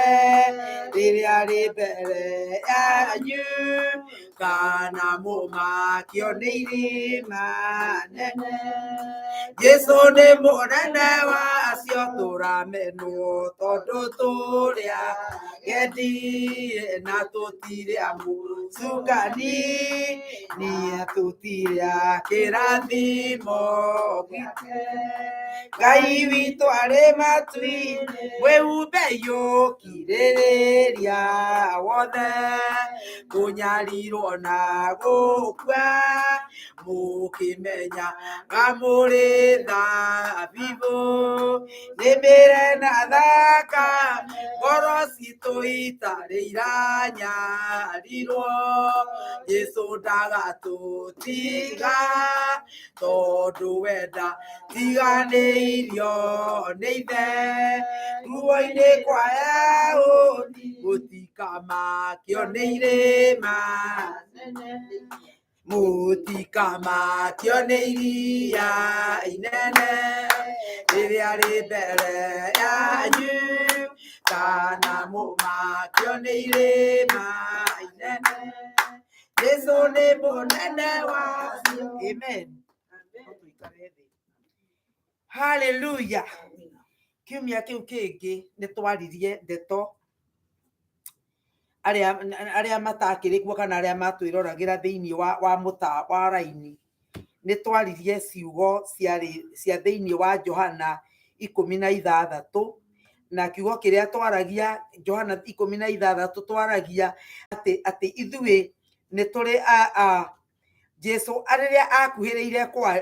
rĩrĩa rĩ mbere yanyu, kana mũmakio nĩ irĩma nene. Jesũ nĩ mũnene wacio, tũramenwo tondũ tũrĩa gendi na tũtirĩ amũcukani, niĩ tũtirĩ a kĩrathimo gĩake. Ngai witũ arĩ matu-inĩ, mwĩhumbe yũkirĩrĩria wothe, kũnyarirwo na gũkua, mũkĩmenya ngamũrĩ thabibũ, nĩ mĩre na thaka, ngoro citũ itarĩ iranyarirwo. Jesũ ndagatũtiga, tondũ we ndatiganĩirio nĩ ithe. Ruo-inĩ kwa Yahudi mũtikamakio nĩ irĩma, mũtikamakio nĩ iria inene rĩrĩa rĩ mbere yanyu, kana mũmakio nĩ irĩma inene. Jesũ nĩ mũnene wacio. Amen. Hallelujah. Kiumia kĩu kĩngĩ nĩ twaririe ndeto arĩa matakĩrĩ kuo kana arĩa matwĩroragĩra thĩinĩ wa mũta wa raini. Nĩ twaririe ciugo ciarĩ cia thĩinĩ wa Johana 16, na kiugo kĩrĩa twaragia Johana 16 twaragia atĩ ithuĩ nĩ tũrĩ a Jesu rĩrĩa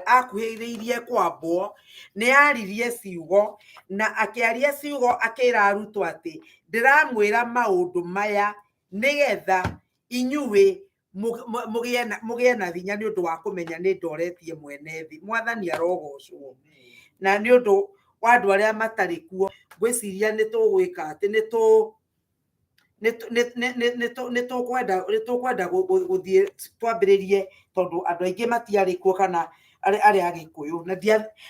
akuhĩrĩirie kwambwo nĩ aririe ciugo na akĩaria ciugo akĩra arutwo atĩ ndĩramwĩra maũndũ maya nĩgetha inyuĩ mũgĩe na hinya nĩ ũndũ wa kũmenya nĩ ndoretie mwene thĩ. Mwathani arogocwo. Na nĩ ũndũ wa andũ arĩa matarĩ kuo, ngwĩciria nĩ tũgwĩka atĩ nĩ tũ nĩ tũkwenda gũthiĩ twambĩrĩrie tondũ andũ aingĩ matiarĩ kuo kana arĩa Agĩkũyũ na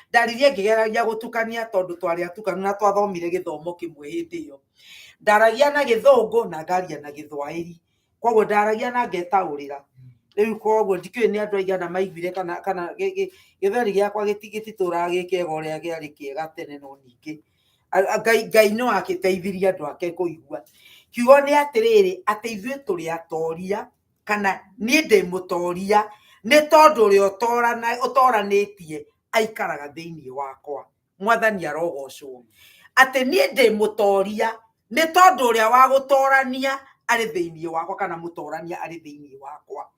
ndaririe ngĩgeragia gũtukania tondũ twarĩ atukanu na twathomire gĩthomo kĩmwe hĩndĩ ĩyo. Ndaragia na Gĩthũngũ na ngaria na Gĩthwaĩri, koguo ndaragia na ngetaũrĩra. Rĩu koguo ndikĩũĩ nĩ andũ aigana maiguire kana gĩthweri gĩakwa gĩtitũraga gĩ kĩega ũrĩa kĩarĩ kĩega tene, no ningĩ Ngai no akĩteithirie andũ ake kũigua. Kiugo nĩ atĩrĩrĩ, atĩ ithuĩ tũrĩ atoria kana niĩ ndĩ mũtoria nĩ tondũ ũrĩa ũtoranĩtie aikaraga thĩinĩ wakwa. Mwathani arogocwo. Atĩ niĩ ndĩ mũtoria nĩ tondũ ũrĩa wa gũtorania arĩ thĩinĩ wakwa kana mũtorania arĩ thĩinĩ wakwa.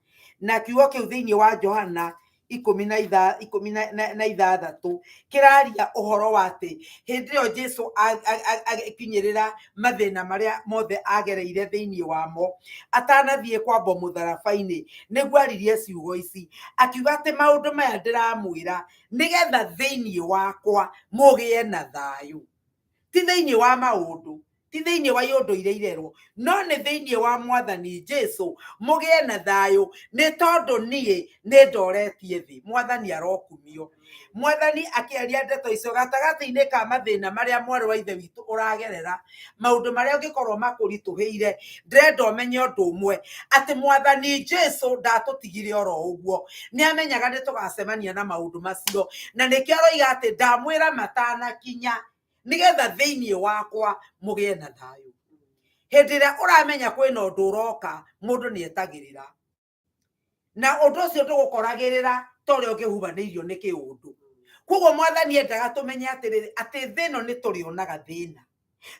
Na kiugo kĩu thĩinĩ wa Johana 16 kĩraria ũhoro wa atĩ hĩndĩ ĩyo Jesu agĩkinyĩrĩra mathĩna marĩa mothe agereire thĩinĩ wamo atanathiĩ kwambwo mũtharaba-inĩ, nĩguo aririe ciugo ici akiuga atĩ maũndũ maya ndĩramwĩra nĩgetha thĩinĩ wakwa mũgĩe na thayũ. Ti thĩinĩ wa maũndũ, ti thĩinĩ wa iũndũ iria irerwo, no nĩ thĩinĩ wa Mwathani Jesu mũgĩe na thayũ nĩ tondũ niĩ nĩ ndoretie thĩ. Mwathani arokumio. Mwathani akĩaria ndeto icio gatagatĩ-inĩ ka mathĩna marĩa mwarĩ wa ithe witũ ũragerera, maũndũ marĩa ũngĩkorwo makũritũhĩire, ndĩrenda ũmenye ũndũ ũmwe, atĩ Mwathani Jesu ndatũtigire oro ũguo. Nĩ amenyaga nĩ tũgacemania na maũndũ macio, na nĩkĩo aroiga atĩ ndamwĩra matanakinya nĩgetha thĩinĩ wakwa mũgĩe na thayũ. Hĩndĩ ĩrĩa ũramenya kwĩna ũndũ ũroka, mũndũ nĩ etagĩrĩra na ũndũ ũcio ndũgũkoragĩrĩra ta ũrĩa ũngĩhubanĩirio nĩ kĩũndũ. Koguo Mwathani endaga tũmenye atĩrĩrĩ, atĩ thĩ ĩno nĩ tũrĩonaga thĩna,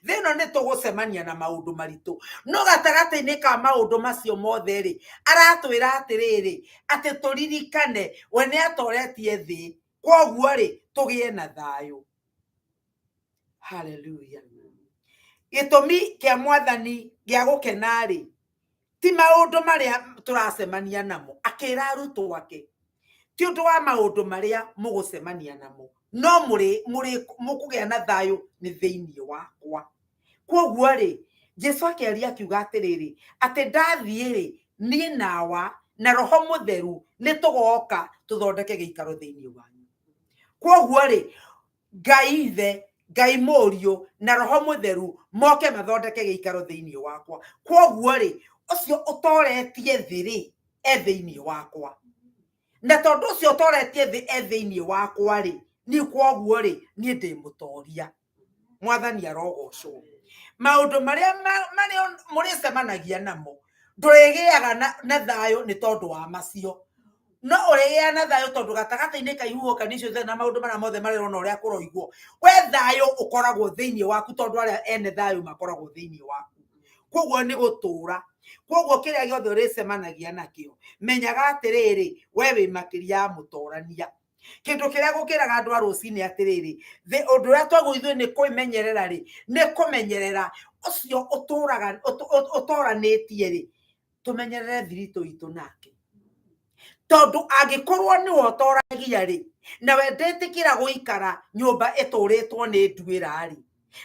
thĩ ĩno nĩ tũgũcemania na maũndũ maritũ, no gatagatĩ-inĩ ka maũndũ macio mothe rĩ, aratwĩra atĩrĩrĩ, atĩ tũririkane we nĩ atoretie thĩ, koguo rĩ tũgĩe na thayũ. Haleluya. Gĩtũmi kĩa Mwathani gĩa gũkena rĩ, ti maũndũ marĩa tũracemania namo. Akĩra arutwo ake, ti ũndũ wa maũndũ marĩa mũgũcemania namo, no mũrĩ mũkũgĩa na thayũ nĩ thĩinĩ wakwa. Koguo rĩ, Jesu akĩaria akiuga atĩrĩrĩ, atĩ ndathiĩ rĩ, niĩ nawa na Roho Mũtheru nĩ tũgoka tũthondeke gĩikaro thĩinĩ wanyu. Koguo rĩ, Ngai Ithe, Ngai Mũriũ na Roho Mũtheru moke mathondeke gĩikaro thĩinĩ wakwa. Koguo rĩ, ũcio ũtoretie thĩ rĩ, e thĩinĩ wakwa, na tondũ ũcio ũtoretie thĩ e thĩinĩ wakwa rĩ, niĩ koguo rĩ, niĩ ndĩ mũtoria. Mwathani arogocwo. Maũndũ marĩa marĩa mũrĩcemanagia namo, ndũrĩgĩaga na thayũ nĩ tondũ wa macio, no ũrĩgĩa na thayũ tondũ gatagatĩ-inĩ ka ihuhũkanio icio ciothe na maũndũ marĩa mothe marĩrona ũrĩa kũroigwo, we thayũ ũkoragwo thĩinĩ waku tondũ arĩa ene thayũ makoragwo thĩinĩ waku. Koguo nĩ gũtũra. Koguo kĩrĩa gĩothe ũrĩcemanagia nakĩo, menyaga atĩrĩrĩ, we wĩ makĩria ya mũtorania. Kĩndũ kĩrĩa gũkĩraga andũ a rũcinĩ atĩrĩrĩ, thĩ ũndũ ũrĩa twagwo ithuĩ nĩ kwĩmenyerera rĩ, nĩ kũmenyerera ũcio ũtũraga ũtoranĩtie rĩ, tũmenyerere thiritũ itũ nake, tondũ angĩkorwo nĩwe ũtoragia rĩ, nawe ndetĩkĩra gũikara nyũmba ĩtũrĩtwo nĩ nduĩra rĩ,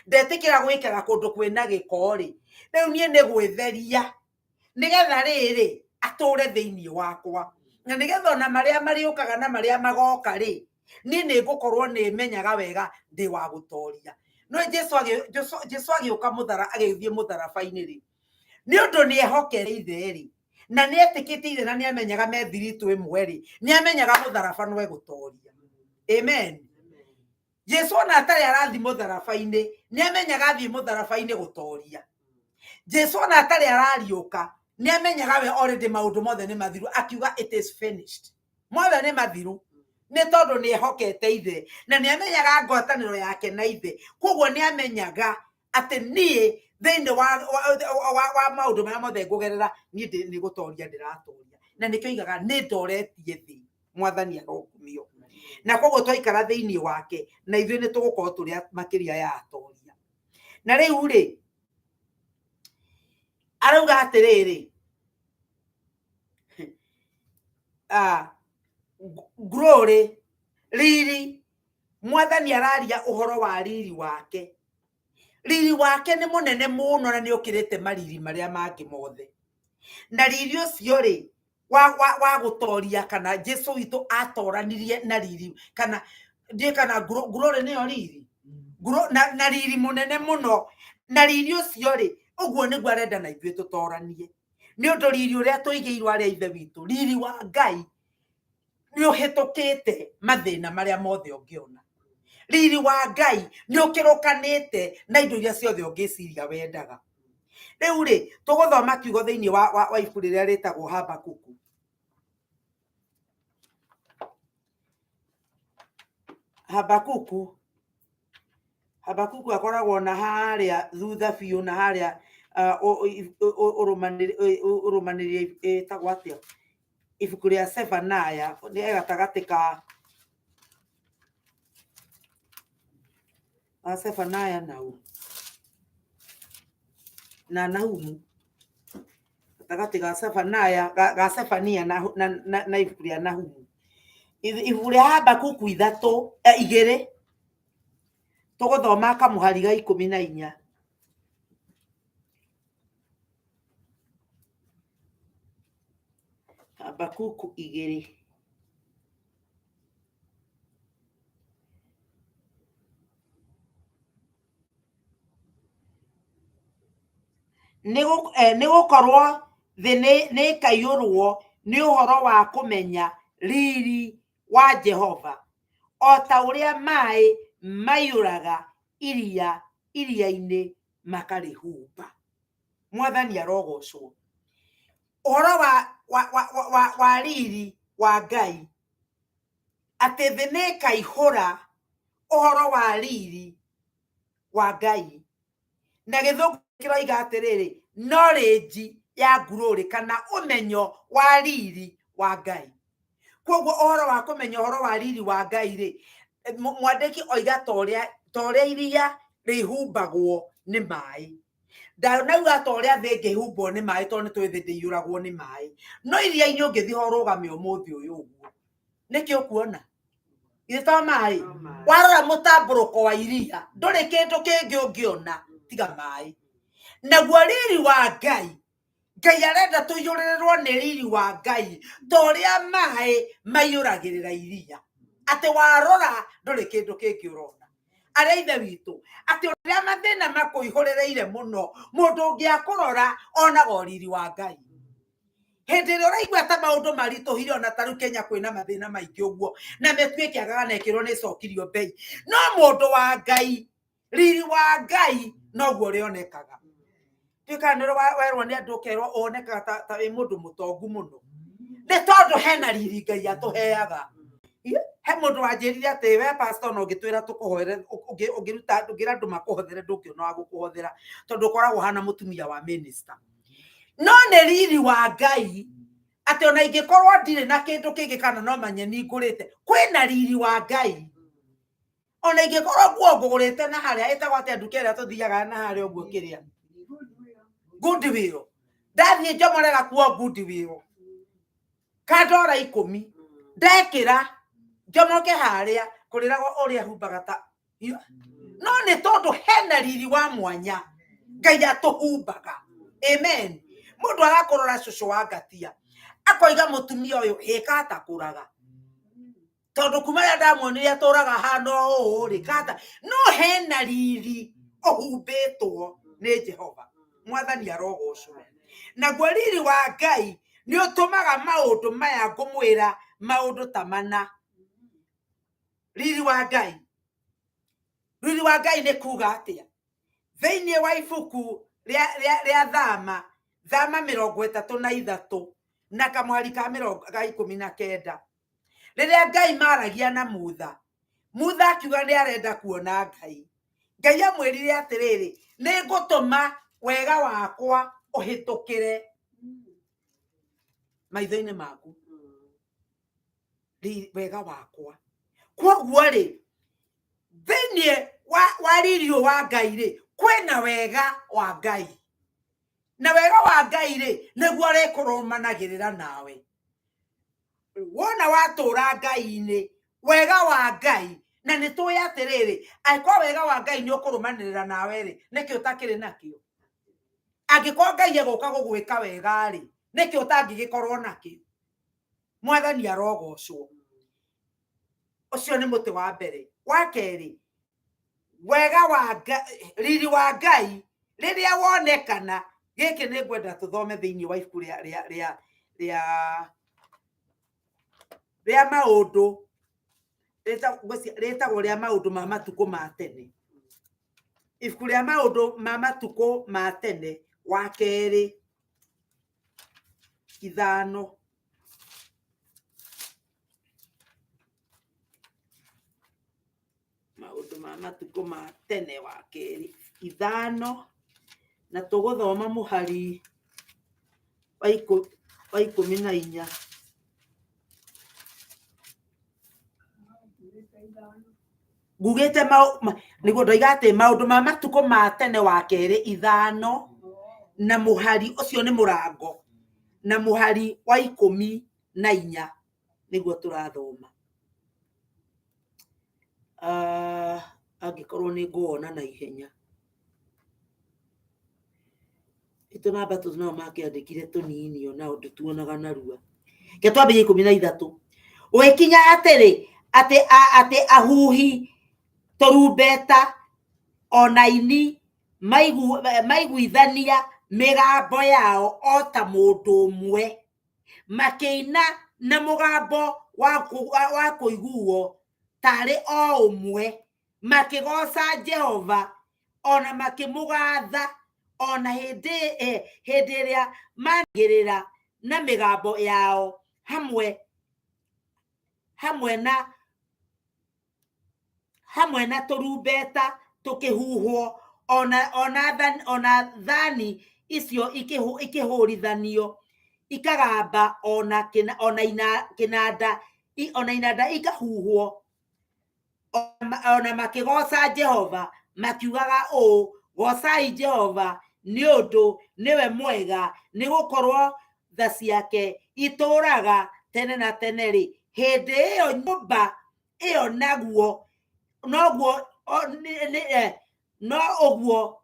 ndetĩkĩra gũikara kũndũ kwĩna gĩko rĩ, rĩu niĩ nĩ gwĩtheria nĩgetha rĩrĩ atũre thĩinĩ wakwa, na nĩgetha ona marĩa marĩũkaga na marĩa magoka rĩ, niĩ nĩ ngũkorwo nĩ menyaga wega ndĩ wa gũtoria. No Jesu agĩũka mũthara agĩthiĩ mũtharaba-inĩ rĩ, nĩ ũndũ nĩ ehokere ithe rĩ, na nĩ etĩkĩtie ithe, na nĩ amenyaga me thiritũ ĩmwe rĩ, nĩ amenyaga mũtharaba no egũtoria. Amen. Jesu ona atarĩ arathiĩ mũtharaba-inĩ, nĩ amenyaga athiĩ mũtharaba-inĩ gũtoria. Jesu ona atarĩ arariũka, nĩ amenyaga we already maũndũ mothe nĩ mathiru. Akiuga, "It is finished," mothe nĩ mathiru, nĩ tondũ nĩ ehokete ithe na nĩ amenyaga ngwatanĩro yake na ithe. Koguo nĩ amenyaga atĩ niĩ thĩinĩ wa maũndũ marĩa mothe ngũgerera, niĩ nĩ gũtoria ndĩratoria. Na nĩkĩo oigaga nĩ ndoretie thĩ, mwathani arokumio. Na koguo twaikara thĩinĩ wake na ithuĩ nĩ tũgũkorwo tũrĩ makĩria ya atoria. Na rĩu rĩ, arauga atĩrĩrĩ, glory, riri, mwathani araria ũhoro wa riri wake. Riri wake nĩ mũnene mũno na nĩ ũkĩrĩte mariri marĩa mangĩ mothe. Na riri ũcio rĩ, wa gũtoria, kana Jesu witũ atoranirie na riri, kana ndiĩ kana glory nĩyo riri. Na riri mũnene mũno. Na riri ũcio rĩ, ũguo nĩguo arenda na ithuĩ tũtoranie. Nĩ ũndũ riri ũrĩa tũigĩirwo arĩa ithe witũ, riri wa Ngai nĩ ũhĩtũkĩte mathĩna marĩa mothe ũngĩona. Riri wa Ngai nĩ ũkĩrũkanĩte na indo iria ciothe ũngĩciria wendaga. Rĩu rĩ, tũgũthoma kiugo thĩinĩ wa ibuku rĩrĩa rĩtagwo Habakuku. Habakuku akoragwo na harĩa thutha biũ, na harĩa ũrũmanĩrĩrie ĩtagwo atĩa? Ibuku rĩa Zephaniah nĩ gatagatĩ ka Zephaniah na Nahumu, gatagatĩ ga Zephaniah ga Zephania na ibuku rĩa Nahumu. Ibuku rĩa Habakuku ithatũ, igĩrĩ, tũgũthoma kamũhari ga 14. Habakuku igĩrĩ. Nĩ gũkorwo thĩ nĩ ĩkaiyũrwo nĩ ũhoro wa kũmenya riri wa Jehova, o ta ũrĩa maĩ maiyũraga iria-inĩ makarĩhumba. Mwathani arogocwo. Ũhoro wa riri wa Ngai, atĩ thĩ nĩ ĩkaihũra ũhoro wa riri wa Ngai. Na gĩthũngũ kĩroiga atĩrĩrĩ, knowledge ya glory kana ũmenyo wa riri wa Ngai. Koguo ũhoro wa kũmenya ũhoro wa riri wa Ngai rĩ, mwandĩki oiga ta ũrĩa iria rĩhumbagwo nĩ maĩ. Ndanauga ta ũrĩa thĩ ĩngĩhumbwo nĩ maĩ, tondũ nĩ tũĩ thĩ ndĩiyũragwo nĩ maĩ. No iria-inĩ ũngĩthiĩ ho ũrũgame ũmũthĩ ũyũ ũguo, nĩkĩ ũkuona? Githĩ to maĩ? Warora mũtambũrũko wa iria, ndũrĩ kĩndũ kĩngĩ ũngĩona tiga maĩ. Naguo riri wa Ngai, Ngai arenda tũiyũrĩrĩrwo nĩ riri wa Ngai ta ũrĩa maĩ maiyũragĩrĩra iria. Atĩ warora ndũrĩ kĩndũ kĩngĩ ũrona. Arĩa ithe witũ, atĩ ũrĩa mathĩna makũihũrĩrĩire mũno, mũndũ ũngĩ akũrora onaga ũriri wa Ngai. Hĩndĩ ĩrĩa ũraigua ta maũndũ maritũhire, ona ta rĩu Kenya kwĩna mathĩna maingĩ ũguo, na mĩtu ĩkĩagaga na ĩkĩrwo nĩ ĩcokirio mbei, no mũndũ wa Ngai, riri wa Ngai noguo ũrĩonekaga. Ndiũĩ kana nĩ ũrĩ werwo nĩ andũ ũkerwo wonekaga ta wĩ mũndũ mũtongu mũno, nĩ tondũ hena riri Ngai atũheaga. He mũndũ wanjĩrire atĩ we pastor no ũngĩtwĩra tũkũhoere, ũngĩruta, ũngĩra andũ makũhothere, ndũngĩona wa gũkũhothera, tondũ ũkoragwo ũhana mũtumia wa minister. No nĩ riri wa Ngai atĩ ona ingĩkorwo ndirĩ na kĩndũ kĩngĩ kana no manyeni ngũrĩte, kwĩna riri wa Ngai. Ona ingĩkorwo nguo ngũgũrĩte na harĩa ĩtagwo atĩa nduka ĩrĩa tũthiaga na harĩa ũguo kĩrĩa Goodwill, ndathiĩ njomore gakuo Goodwill ka ndora 10, ndekĩra njomoke harĩa kũrĩragwo ũrĩa humbaga ta, no nĩ tondũ hena riri wa mwanya Ngai atũhumbaga. Amen. Mũndũ agakũrora cũcũ wa ngatia akoiga mũtumia ũyũ ĩka atakũraga, tondũ kuma rĩrĩa ndamuonire atũraga hana ũũ rĩ, kata no hena riri ũhumbĩtwo nĩ Jehova. Mwathani arogocwo. Naguo riri wa Ngai nĩ ũtũmaga maũndũ maya ngũmwĩra maũndũ ta mana. Riri wa Ngai, riri wa Ngai nĩ kuga atĩa? Thĩinĩ wa ibuku rĩa Thama, Thama 33 na kamũhari ka mĩrongo ga 19, rĩrĩa Ngai maragia na Mutha, Mutha akiuga nĩ arenda kuona Ngai. Ngai amwĩrire atĩrĩrĩ, nĩ ngũtũma wega wakwa ũhĩtũkĩre. Maitho-inĩ maku. Wega wakwa. Kwoguo rĩ, thĩinĩ wa riri ũyũ wa Ngai rĩ, kwĩna wega wa Ngai. Na wega wa Ngai rĩ, nĩguo ũrĩkũrũmanagĩrĩra nawe. Wona watũra Ngai-inĩ, wega wa Ngai, na nĩ tũĩ atĩrĩrĩ, angĩkorwo wega wa Ngai nĩ ũkũrũmanĩrĩra nawe rĩ, nĩkĩ ũtakĩrĩ nakĩo? Angĩkorwo Ngai egũka gũgwĩka wega rĩ, nĩkĩ ũtangĩgĩkorwo nakĩo? Mwathani arogocwo. Ũcio nĩ mũtĩ wa mbere. Wa kerĩ, wega wa Ngai, riri wa Ngai rĩrĩa wonekana, gĩkĩ nĩ ngwenda tũthome thĩinĩ wa ibuku rĩa rĩa rĩa rĩa rĩa maũndũ rĩtagwo rĩa maũndũ ma matukũ ma tene. Ibuku rĩa maũndũ ma matukũ ma tene wa kerĩ 5. Maũndũ ma matukũ ma tene wa kerĩ 5, na tũgũthoma mũhari wa 14. Ngugĩte nĩguo ndoiga atĩ maũndũ ma matukũ ma tene wa kerĩ 5, na mũhari ũcio nĩ mũrango, na mũhari wa 14 nĩguo tũrathoma. Angĩkorwo nĩ ngũwona na ihenya. Tũnamba tũtũ nao makĩandĩkire tũnini ona ũndũ tuonaga narua. Reke twambĩrĩrie 13. Gũgĩkinya atĩrĩ, atĩ ahuhi tũrumbeta ona aini maiguithania mĩgambo yao o ta mũndũ ũmwe, makĩina na mũgambo wa kũiguo tarĩ o ũmwe, makĩgooca Jehova ona makĩmũgatha, ona hĩndĩ ĩrĩa managĩrĩra na mĩgambo yao hamwe na tũrumbeta tũkĩhuhwo, ona thani icio ikĩhũrithanio ikagamba, ona inanda ikahuhwo, ona makĩgooca Jehova makiugaga ũũ, goocai Jehova nĩ ũndũ nĩwe mwega, nĩ gũkorwo tha ciake itũũraga tene na tene rĩ. Hĩndĩ ĩyo nyũmba ĩyo naguo noguo no ũguo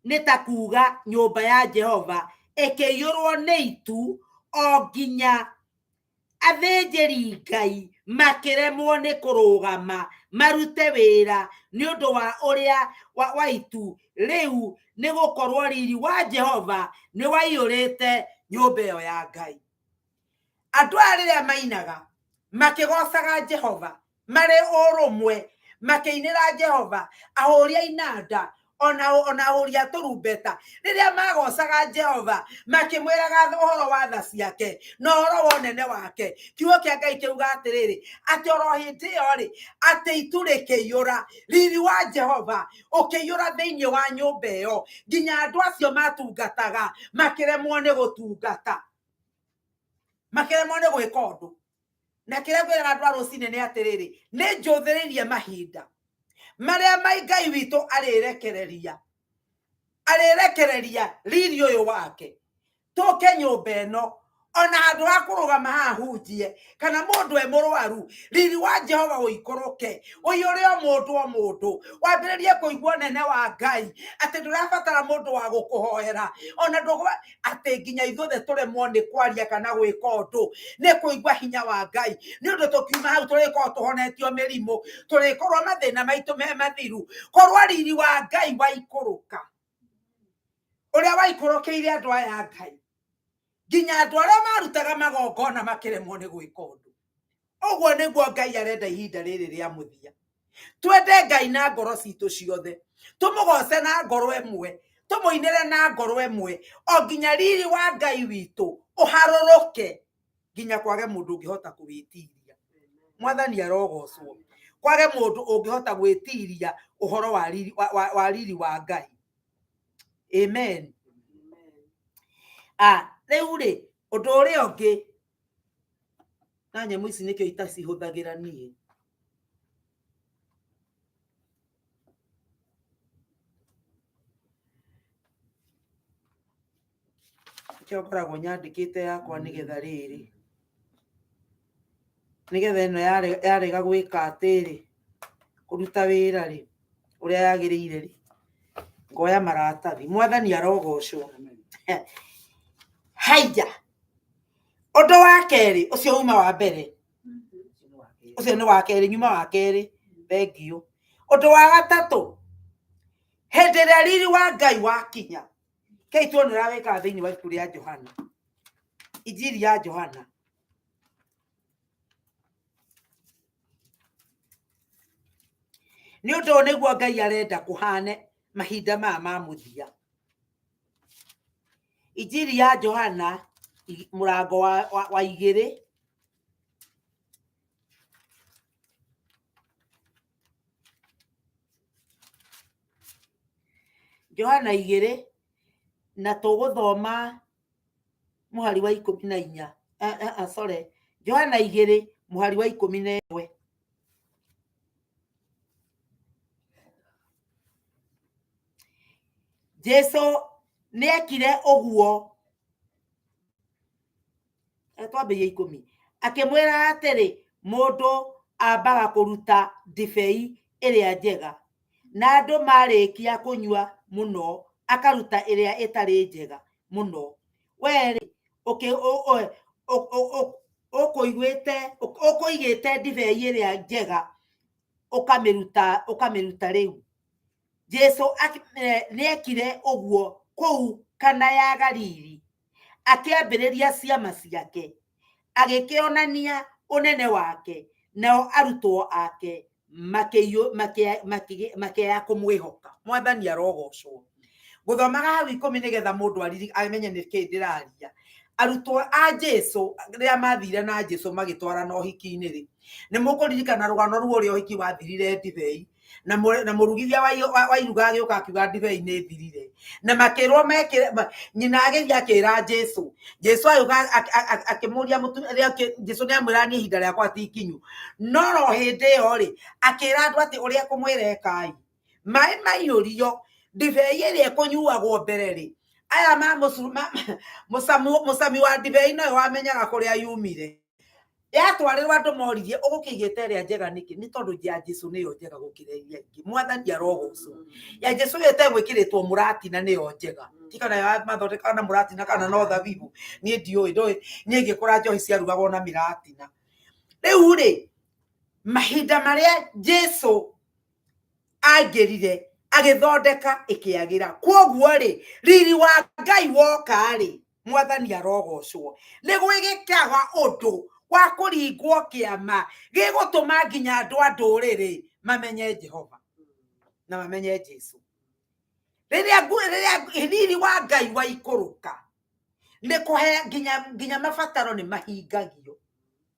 nĩ ta kuuga nyũmba ya Jehova ĩkĩiyũrwo nĩ itu, o nginya athĩnjĩri Ngai makĩremwo nĩ kũrũgama marute wĩra nĩ ũndũ wa ũrĩa wa itu rĩu, nĩ gũkorwo riri wa Jehova nĩ waiyũrĩte nyũmba ĩyo ya Ngai. Andũ aya rĩrĩa mainaga makĩgocaga Jehova marĩ ũrũmwe, makĩinĩra Jehova, ahũri a inanda ona ahũri a tũrumbeta, rĩrĩa magocaga Jehova makĩmwĩraga ũhoro wa tha ciake na ũhoro wa ũnene wake, kiugo kĩa Ngai kĩuga atĩrĩrĩ, atĩ oro hĩndĩ ĩyo rĩ, atĩ itu rĩkĩiyũra, riri wa Jehova ũkĩiyũra thĩinĩ wa nyũmba ĩyo, nginya andũ acio matungataga makĩremwo nĩ gũtungata, makĩremwo nĩ gwĩka ũndũ. Na kĩrĩa ngwĩraga andũ a rũcinĩ nĩ atĩrĩrĩ, nĩ njũthĩrĩirie mahinda marĩa mai Ngai witũ arĩrekereria riri ũyũ wake, tũke nyũmba ĩno, ona handũ ha kũrũgama haha hunjie, kana mũndũ e mũrwaru, riri wa Jehova ũikũrũke, ũiyũre o mũndũ o mũndũ, wambĩrĩrie kũigua ũnene wa Ngai, atĩ ndũrabatara mũndũ wa gũkũhoera, ona ndũgwa atĩ nginya ithuothe tũremwo nĩ kwaria kana gwĩka ũndũ, nĩ kũigua hinya wa Ngai. Nĩ ũndũ tũkiuma hau tũrĩkorwo tũhonetio mĩrimũ, tũrĩkorwo mathĩna maitũ me mathiru, korwo riri wa Ngai waikũrũka, ũrĩa waikũrũkĩire andũ aya a Ngai, nginya andũ arĩa marutaga magongona makĩremwo nĩ gwĩka ũndũ. Ũguo nĩguo Ngai arenda ihinda rĩrĩ rĩa mũthia. Twende Ngai na ngoro citũ ciothe, tũmũgoce na ngoro ĩmwe, tũmũinĩre na ngoro ĩmwe, o nginya riri wa Ngai witũ ũharũrũke, nginya kwage mũndũ ũngĩhota kũwĩtiria. Mwathani arogocwo. Kwage mũndũ ũngĩhota gwĩtiria ũhoro wa riri, wa riri wa Ngai. Amen. Rĩu rĩ, ũndũ ũrĩa ũngĩ Na nyamũ ici nĩkĩo itacihũthagĩra niĩ. Nĩkĩo ngoragwo nyandĩkĩte yakwa nĩgetha rĩrĩ, nĩgetha ĩno yarega gwĩka atĩrĩ, kũruta wĩra rĩ, ũrĩa yagĩrĩire rĩ, ngoya maratathi. Mwathani arogocwo. Haiya! Ũndũ wa kerĩ, ũcio uma wa mbere, ũcio nĩ wa kerĩ, nyuma wa kerĩ, thengiũ. Ũndũ wa gatatũ, hĩndĩ ĩrĩa riri wa Ngai wakinya, kei tuone ũrĩa wĩkaga thĩinĩ wa ibuku rĩa Johana, Injiri ya Johana. Nĩ ũndũ ũyũ nĩguo Ngai arenda kũhane mahinda maya ma mũthia. Injiri ya Johana mũrango wa 2. Johana 2 na tũgũthoma mũhari wa 14. Sorry, Johana 2 mũhari wa 11. Jesu nĩekire ũguo. Twambĩrĩrie 10. Akĩmwĩra atĩrĩ, mũndũ ambaga kũruta ndibei ĩrĩa njega, na andũ marĩkia kũnyua mũno akaruta ĩrĩa ĩtarĩ njega mũno. Wee-rĩ, ũkũigĩte ndibei ĩrĩa njega ũkamĩruta rĩu. Jesu nĩekire ũguo kũu Kana ya Galili, akĩambĩrĩria ciama ciake, agĩkĩonania ũnene wake, nao arutwo ake makĩaya kũmwĩhoka. Mwathani arogocwo. Gũthomaga hau 10 nĩgetha mũndũ amenye nĩkĩ ndĩraria. Arutwo a Jesu rĩrĩa mathire na Jesu magĩtwarana ũhiki-inĩ rĩ, nĩ mũkũririkana rũgano ruo ũrĩa ũhiki wathirire ndibei, na mũrugithia wa iruga agĩũka akiuga ndibei nĩ ĩthirire, na makĩrwo mekĩre, nyina agĩthiĩ akĩra Jesu. Jesu agĩũka akĩmũria mũtumia, Jesu nĩ amwĩra niĩ ihinda rĩakwa ti ikinyu, no ro hĩndĩ ĩyo rĩ, akĩra andũ atĩ ũrĩa ekũmwĩra ĩkai. Maĩ maiyũrio, ndibei ĩrĩa ĩkũnyuagwo mbere rĩ, aya ma mũcami wa ndibei nowe wamenyaga kũrĩa yumire. Yatwarĩrwo andũ moririe ũgũkĩigĩte ĩrĩa njega nĩkĩ? Nĩ tondũ ya Jesu nĩyo njega gũkĩra iria ingĩ. Mwathani arogocwo. Ya Jesu ĩyo ĩtegwĩkĩrĩtwo mũratina nĩyo njega. Ti kana ya mathondekaga na mũratina kana no thabibũ. Niĩ ndiũĩ, ndũĩ, niĩ ngĩkũra njohi ciarugagwo na mĩratina. Rĩu rĩ, mahinda marĩa Jesu aingĩrire agĩthondeka ĩkĩagĩra. Kwoguo rĩ, riri wa Ngai woka rĩ, Mwathani arogocwo. Nĩ gwĩgĩkaga ũndũ wa kũringwo kĩama gĩgũtũma nginya andũ a ndũrĩrĩ mamenye Jehova na mamenye Jesu. Rĩrĩa riri wa Ngai waikũrũka, nĩ kũhe nginya mabataro nĩ mahingagio.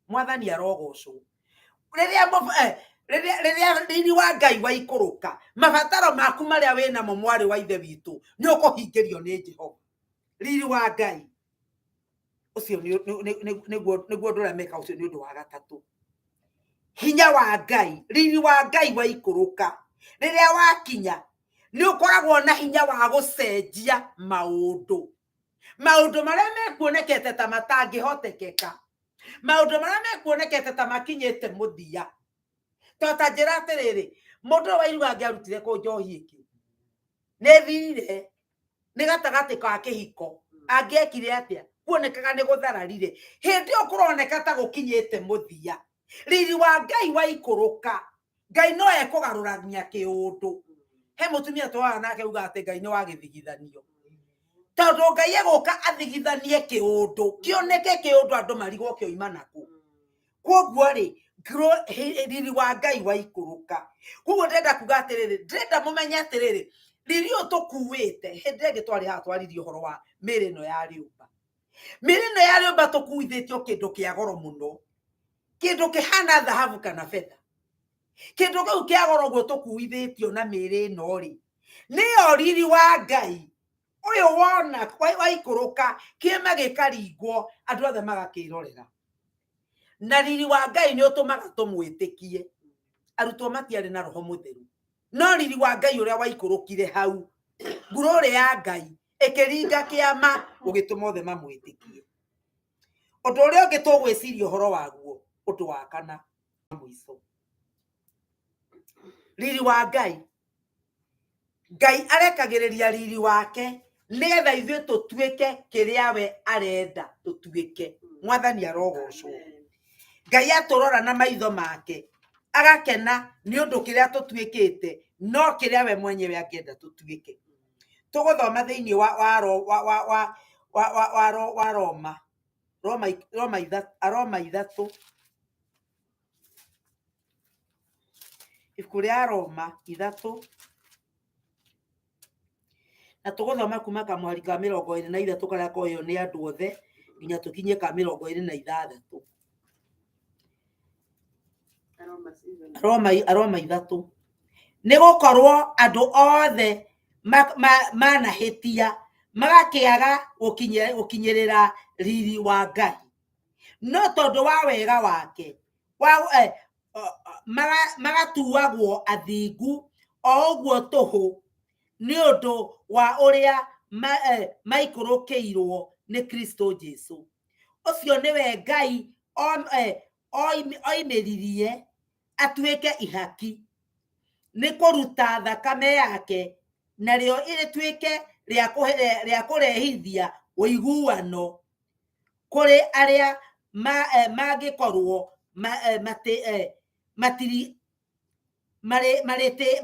Mwathani arogocwo. Rĩrĩa riri wa Ngai waikũrũka, mabataro maku marĩa wĩnamo mwarĩ wa ithe witũ nĩ ũkũhingĩrio nĩ Jehova. Riri wa Ngai ũcio nĩguo ũndũ ũrĩa meka, ũcio nĩ ũndũ wa gatatũ. Hinya wa Ngai, riri wa Ngai waikũrũka, rĩrĩa wakinya nĩ ũkoragwo na hinya wa gũcenjia maũndũ. Maũndũ marĩa mekuonekete ta matangĩhotekeka, maũndũ marĩa mekuonekete ta makinyĩte mũthia. To ta njĩra atĩrĩrĩ, mũndũ ũyũ wa iruga angĩarutire kũ njohi ĩngĩ? Nĩ ĩthirire, nĩ gatagatĩ ka kĩhiko. Angĩekire atĩa? Kuonekaga nĩ gũthararire. Hĩndĩ ĩyo kũroneka ta gũkinyĩte mũthia. Riri wa Ngai waikũrũka, Ngai no ekũgarũrania kĩũndũ. He mũtumia twaga nake uga atĩ Ngai nĩ wa gĩthigithanio. Tondũ Ngai egũka athigithanie kĩũndũ, kĩoneke kĩũndũ andũ marigwo kĩoima nakũ. Kwoguo rĩ, riri wa Ngai waikũrũka. Kwoguo ndĩrenda kuga atĩrĩrĩ, ndĩrenda mũmenye atĩrĩrĩ, riri ũyũ tũkuĩte, hĩndĩ ĩrĩa ĩngĩ twarĩ haha twaririe ũhoro wa mĩĩrĩ ĩno ya rĩũmba. Mĩĩrĩ ĩno ya rĩũmba tũkuithĩtio kĩndũ kĩa goro mũno, kĩndũ kĩhana thahabu kana betha. Kĩndũ kĩu kĩa goro ũguo tũkuithĩtio na mĩĩrĩ ĩno rĩ, nĩyo riri wa Ngai ũyũ wona waikũrũka, kĩama gĩkaringwo, andũ othe magakĩrorera. Na riri wa Ngai nĩ ũtũmaga tũmwĩtĩkie. Arutwo matiarĩ na Roho Mũtheru, no riri wa Ngai ũrĩa waikũrũkire hau, ngurũrĩ ya Ngai ĩkĩringa kĩama, ũgĩtũma othe mamwĩtĩkie. Ũndũ ũrĩa ũngĩ tũgwĩciria ũhoro waguo, ũndũ wa kana mũico, riri wa Ngai. Ngai arekagĩrĩria riri wake nĩgetha ithuĩ tũtuĩke kĩrĩa we arenda tũtuĩke. Mwathani arogocwo. Ngai atũrora na maitho make agakena nĩ ũndũ kĩrĩa tũtuĩkĩte no kĩrĩa we mwenyewe angĩenda tũtuĩke. Tũgũthoma thĩinĩ wa wa wa wa wa wa wa wa wa Roma Roma Roma Aroma ithatũ, ibuku rĩa Roma ithatũ, na tũgũthoma kuma kamũhari ka 23 karĩa koywo nĩ andũ othe nginya tũkinye ka 26. Aroma ithatũ. Nĩ gũkorwo andũ othe manahĩtia magakĩaga gũkinyĩrĩra riri wa Ngai, no tondũ wa wega wake wa magatuagwo athingu o ũguo tũhũ nĩ ũndũ wa ũrĩa maikũrũkĩirwo nĩ Kristo Jesu. Ũcio nĩwe Ngai oimĩririe atuĩke ihaki nĩ kũruta thakame yake, narĩo rĩtuĩke rĩa kũrehithia ũiguano kũrĩ arĩa mangĩkorwo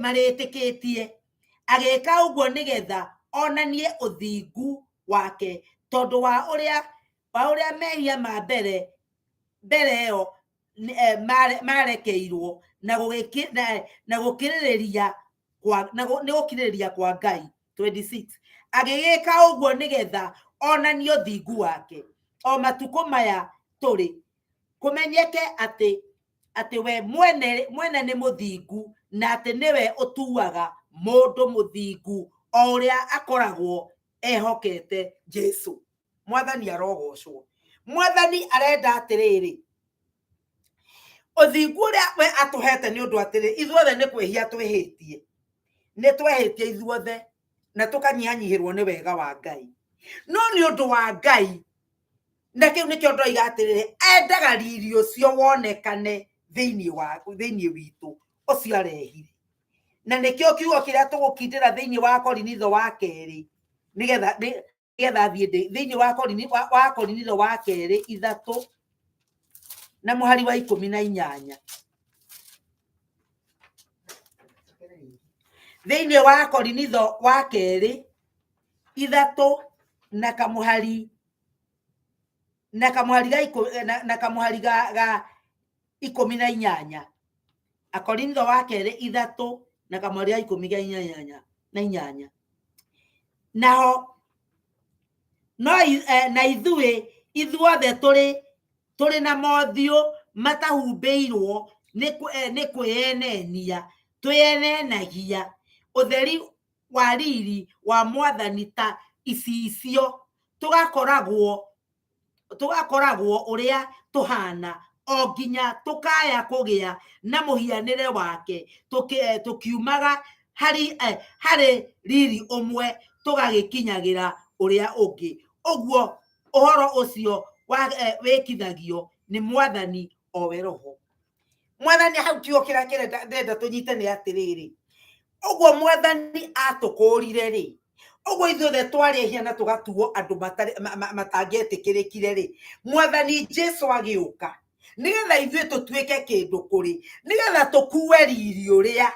marĩtĩkĩtie. Agĩka ũguo nĩgetha onanie ũthingu wake, tondũ wa ũrĩa mehia ma mbere ĩyo marekeirwo na gũkirĩrĩria kwa Ngai. 26 agĩgĩka ũguo nĩgetha onanie ũthingu wake o matukũ maya tũrĩ, kũmenyeke atĩ we mwene nĩ mũthingu, na atĩ nĩwe ũtuaga mũndũ mũthingu o ũrĩa akoragwo ehokete Jesu. Mwathani arogocwo. Mwathani arenda atĩrĩrĩ, ũthingu ũrĩa we atũhete nĩ ũndũ atĩrĩ, ithuothe nĩ kwĩhia twĩhĩtie, nĩ twehĩtie ithuothe na tũkanyihanyihĩrwo nĩ wega wa Ngai, no nĩ ũndũ wa Ngai, na kĩu nĩkĩo ndoiga atĩrĩrĩ, endaga riri ũcio wonekane thĩinĩ witũ ũcio arehire. Na nĩkĩo kiugo kĩrĩa tũgũkindĩra thĩinĩ wa Korinitho wa kerĩ, nĩgetha thiĩ thĩinĩ wa Korinitho wa kerĩ ithatũ na mũhari wa 18. Thĩinĩ wa Korinitho wa kerĩ ithatũ na kamũhari na kamũhari ga 18. Akorinitho wa kerĩ ithatũ na kamũhari ga 18. Naho no na ithuĩ ithuothe tũrĩ na mothiũ matahumbĩirwo nĩ kwĩyenenia, twĩyenenagia ũtheri wa riri wa Mwathani ta icicio, tũgakoragwo ũrĩa tũhana o nginya tũkaya kũgĩa na mũhianĩre wake, tũkiumaga harĩ riri ũmwe tũgagĩkinyagĩra ũrĩa ũngĩ. Ũguo ũhoro ũcio wĩkithagio nĩ Mwathani o we Roho. Mwathani hau kiugo kĩrĩa ndĩrenda tũnyite nĩ atĩrĩrĩ, ũguo Mwathani atũkũrire rĩ, ũguo ithuothe twarĩ ehia na tũgatuo andũ matangĩetĩkĩrĩkire rĩ, Mwathani Jesu agĩũka nĩgetha ithuĩ tũtuĩke kĩndũ kũrĩ, nĩgetha tũkue riri ũrĩa,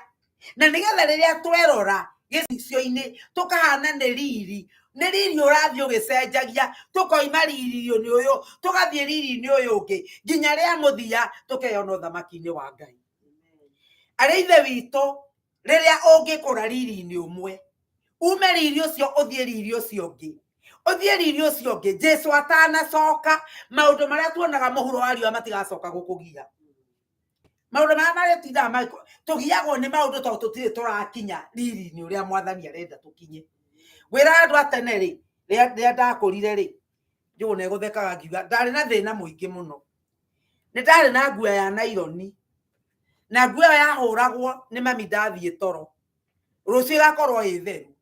na nĩgetha rĩrĩa twerora gĩcicio-inĩ tũkahana nĩ riri, nĩ riri ũrathiĩ ũgĩcenjagia, tũkoima riri-inĩ ũyũ tũgathiĩ riri-inĩ ũyũ ũngĩ nginya rĩa mũthia tũkeyona ũthamaki-inĩ wa Ngai. Arĩ ithe witũ, rĩrĩa ũngĩkũra riri-inĩ ũmwe, ume riri ũcio ũthiĩ riri ũcio ũngĩ, ũthiĩ riri ũcio ũngĩ, Jesu atanacoka, maũndũ marĩa tuonaga mũhuro wa riũa matigacoka gũkũgia. Maũndũ marĩa marĩtindaga tũgiagwo nĩ maũndũ tondũ tũtirĩ tũrakinya riri-inĩ ũrĩa Mwathani arenda tũkinye. Ngwĩra andũ a tene rĩ, rĩrĩa ndakũrire rĩ, Njũgũ nĩ egũthekaga ngiuga ndarĩ na thĩna mũingĩ mũno. Nĩ ndarĩ na nguo ya naironi na nguo ĩyo yahũragwo nĩ mami ndathiĩ toro, rũciũ ĩgakorwo ĩ theru,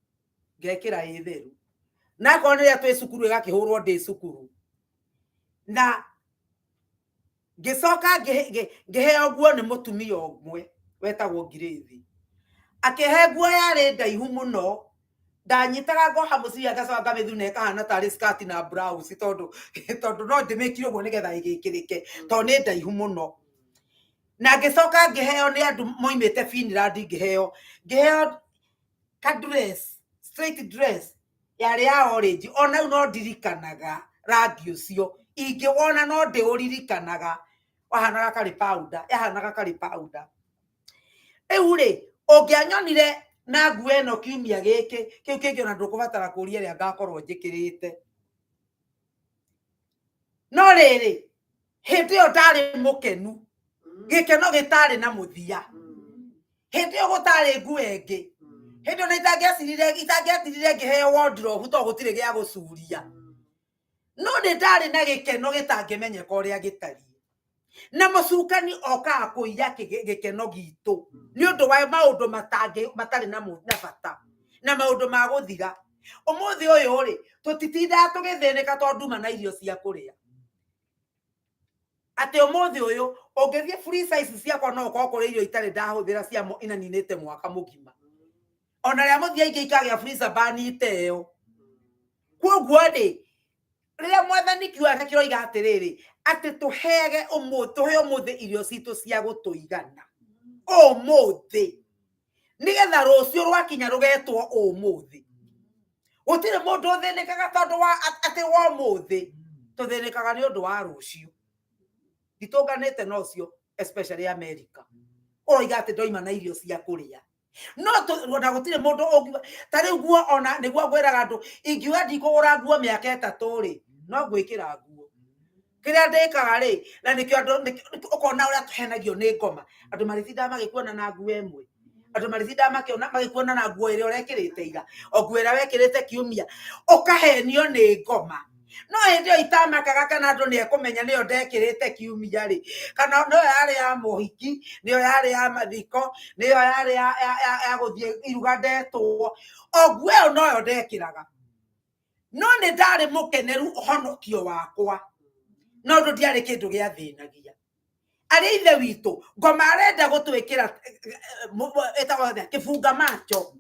ngekĩra ĩ theru, na akorwo nĩ rĩrĩa twĩ cukuru ĩgakĩhũrwo ndĩ cukuru. Na ngĩcoka ngĩheo nguo nĩ mũtumia ũmwe wetagwo Ngirĩthi, akĩhe nguo yarĩ ndaihu mũno, ndanyitaga ngoha mũcibi ngacoka ngamĩthuna ĩkahana tarĩ skirt na blouse, tondũ no ndĩmĩkire ũguo nĩgetha ĩgĩkĩrĩke tondũ nĩ ndaihu mũno. Na ngĩcoka ngĩheo nĩ andũ moimĩte Finland, ngĩheo ka dress, straight dress yarĩ ya orange, ona rĩu no ndirikanaga rangi ũcio, ingĩwona no ndĩũririkanaga, wahanaga karĩ powder, yahanaga karĩ powder. Rĩu rĩ, ũngĩanyonire na nguo ĩno kiumia gĩkĩ, kĩu kĩngĩ ona ndũkũbatara kũria ĩrĩa ngakorwo njĩkĩrĩte. No rĩrĩ, hĩndĩ ĩyo ndarĩ mũkenu, gĩkeno gĩtarĩ na mũthia, hĩndĩ ĩyo gũtarĩ nguo ĩngĩ, hĩndĩ ĩyo itangĩatirire ngĩheo wardrobe tondũ gũtirĩ gĩa gũcuria, no nĩ ndarĩ na gĩkeno gĩtangĩmenyeka ũrĩa gĩtariĩ. Na mũcukani okaga kũiya gĩkeno gitũ nĩ ũndũ wa maũndũ matarĩ na bata na maũndũ ma gũthira. Ũmũthĩ ũyũ rĩ, tũtitindaga tũgĩthĩnĩka tondũ nduma na irio cia kũrĩa. Atĩ ũmũthĩ ũyũ ũngĩthiĩ freezer ici ciakwa no ũkorwo kũrĩ irio itarĩ ndahũthĩra cia inaninĩte mwaka mũgima. Ona rĩa mũthia ingĩ ikagĩa freezer banite ĩyo. Kwoguo rĩ, rĩrĩa mwathani kiugo gĩake kĩroiga atĩrĩrĩ, atĩ tũheage tũhe ũmũthĩ irio citũ cia gũtũigana ũmũthĩ, nĩgetha rũciũ rwakinya rũgetwo ũmũthĩ. Gũtirĩ mũndũ ũthĩnĩkaga tondũ wa atĩ wa ũmũthĩ, tũthĩnĩkaga nĩ ũndũ wa rũciũ. Nditũnganĩte na ũcio, especially America. Ũroiga atĩ ndoima na irio cia kũrĩa, no ona gũtirĩ mũndũ ũngiuga ta rĩu nguo, ona nĩguo ngwĩraga andũ, ingiuga ndikũgũra nguo mĩaka 3 rĩ, no ngwĩkĩra nguo. Kĩrĩa ndĩkaga rĩ, na nĩkĩo andũ ũkona ũrĩa tũhenagio nĩ ngoma, andũ marĩtindaga magĩkuona na nguo ĩmwe, andũ marĩtindaga magĩkuona na nguo ĩrĩa ũrekĩrĩte ira, o nguo ĩrĩa wekĩrĩte kiumia, ũkahenio nĩ ngoma. No hĩndĩ ĩyo itamakaga kana andũ nĩ ekũmenya nĩyo ndekĩrĩte kiumia rĩ, kana nĩyo yarĩ ya mohiki, nĩyo yarĩ ya mathiko, nĩyo yarĩ ya gũthiĩ iruga ndetwo, o nguo ĩyo noyo ndekĩraga. No nĩ ndarĩ mũkeneru ũhonokio wakwa, no ũndũ ndiarĩ kĩndũ gĩathĩnagia. Arĩa ithe witũ ngoma arenda gũtwĩkĩra ĩtagwo atĩa, kĩbunga macho,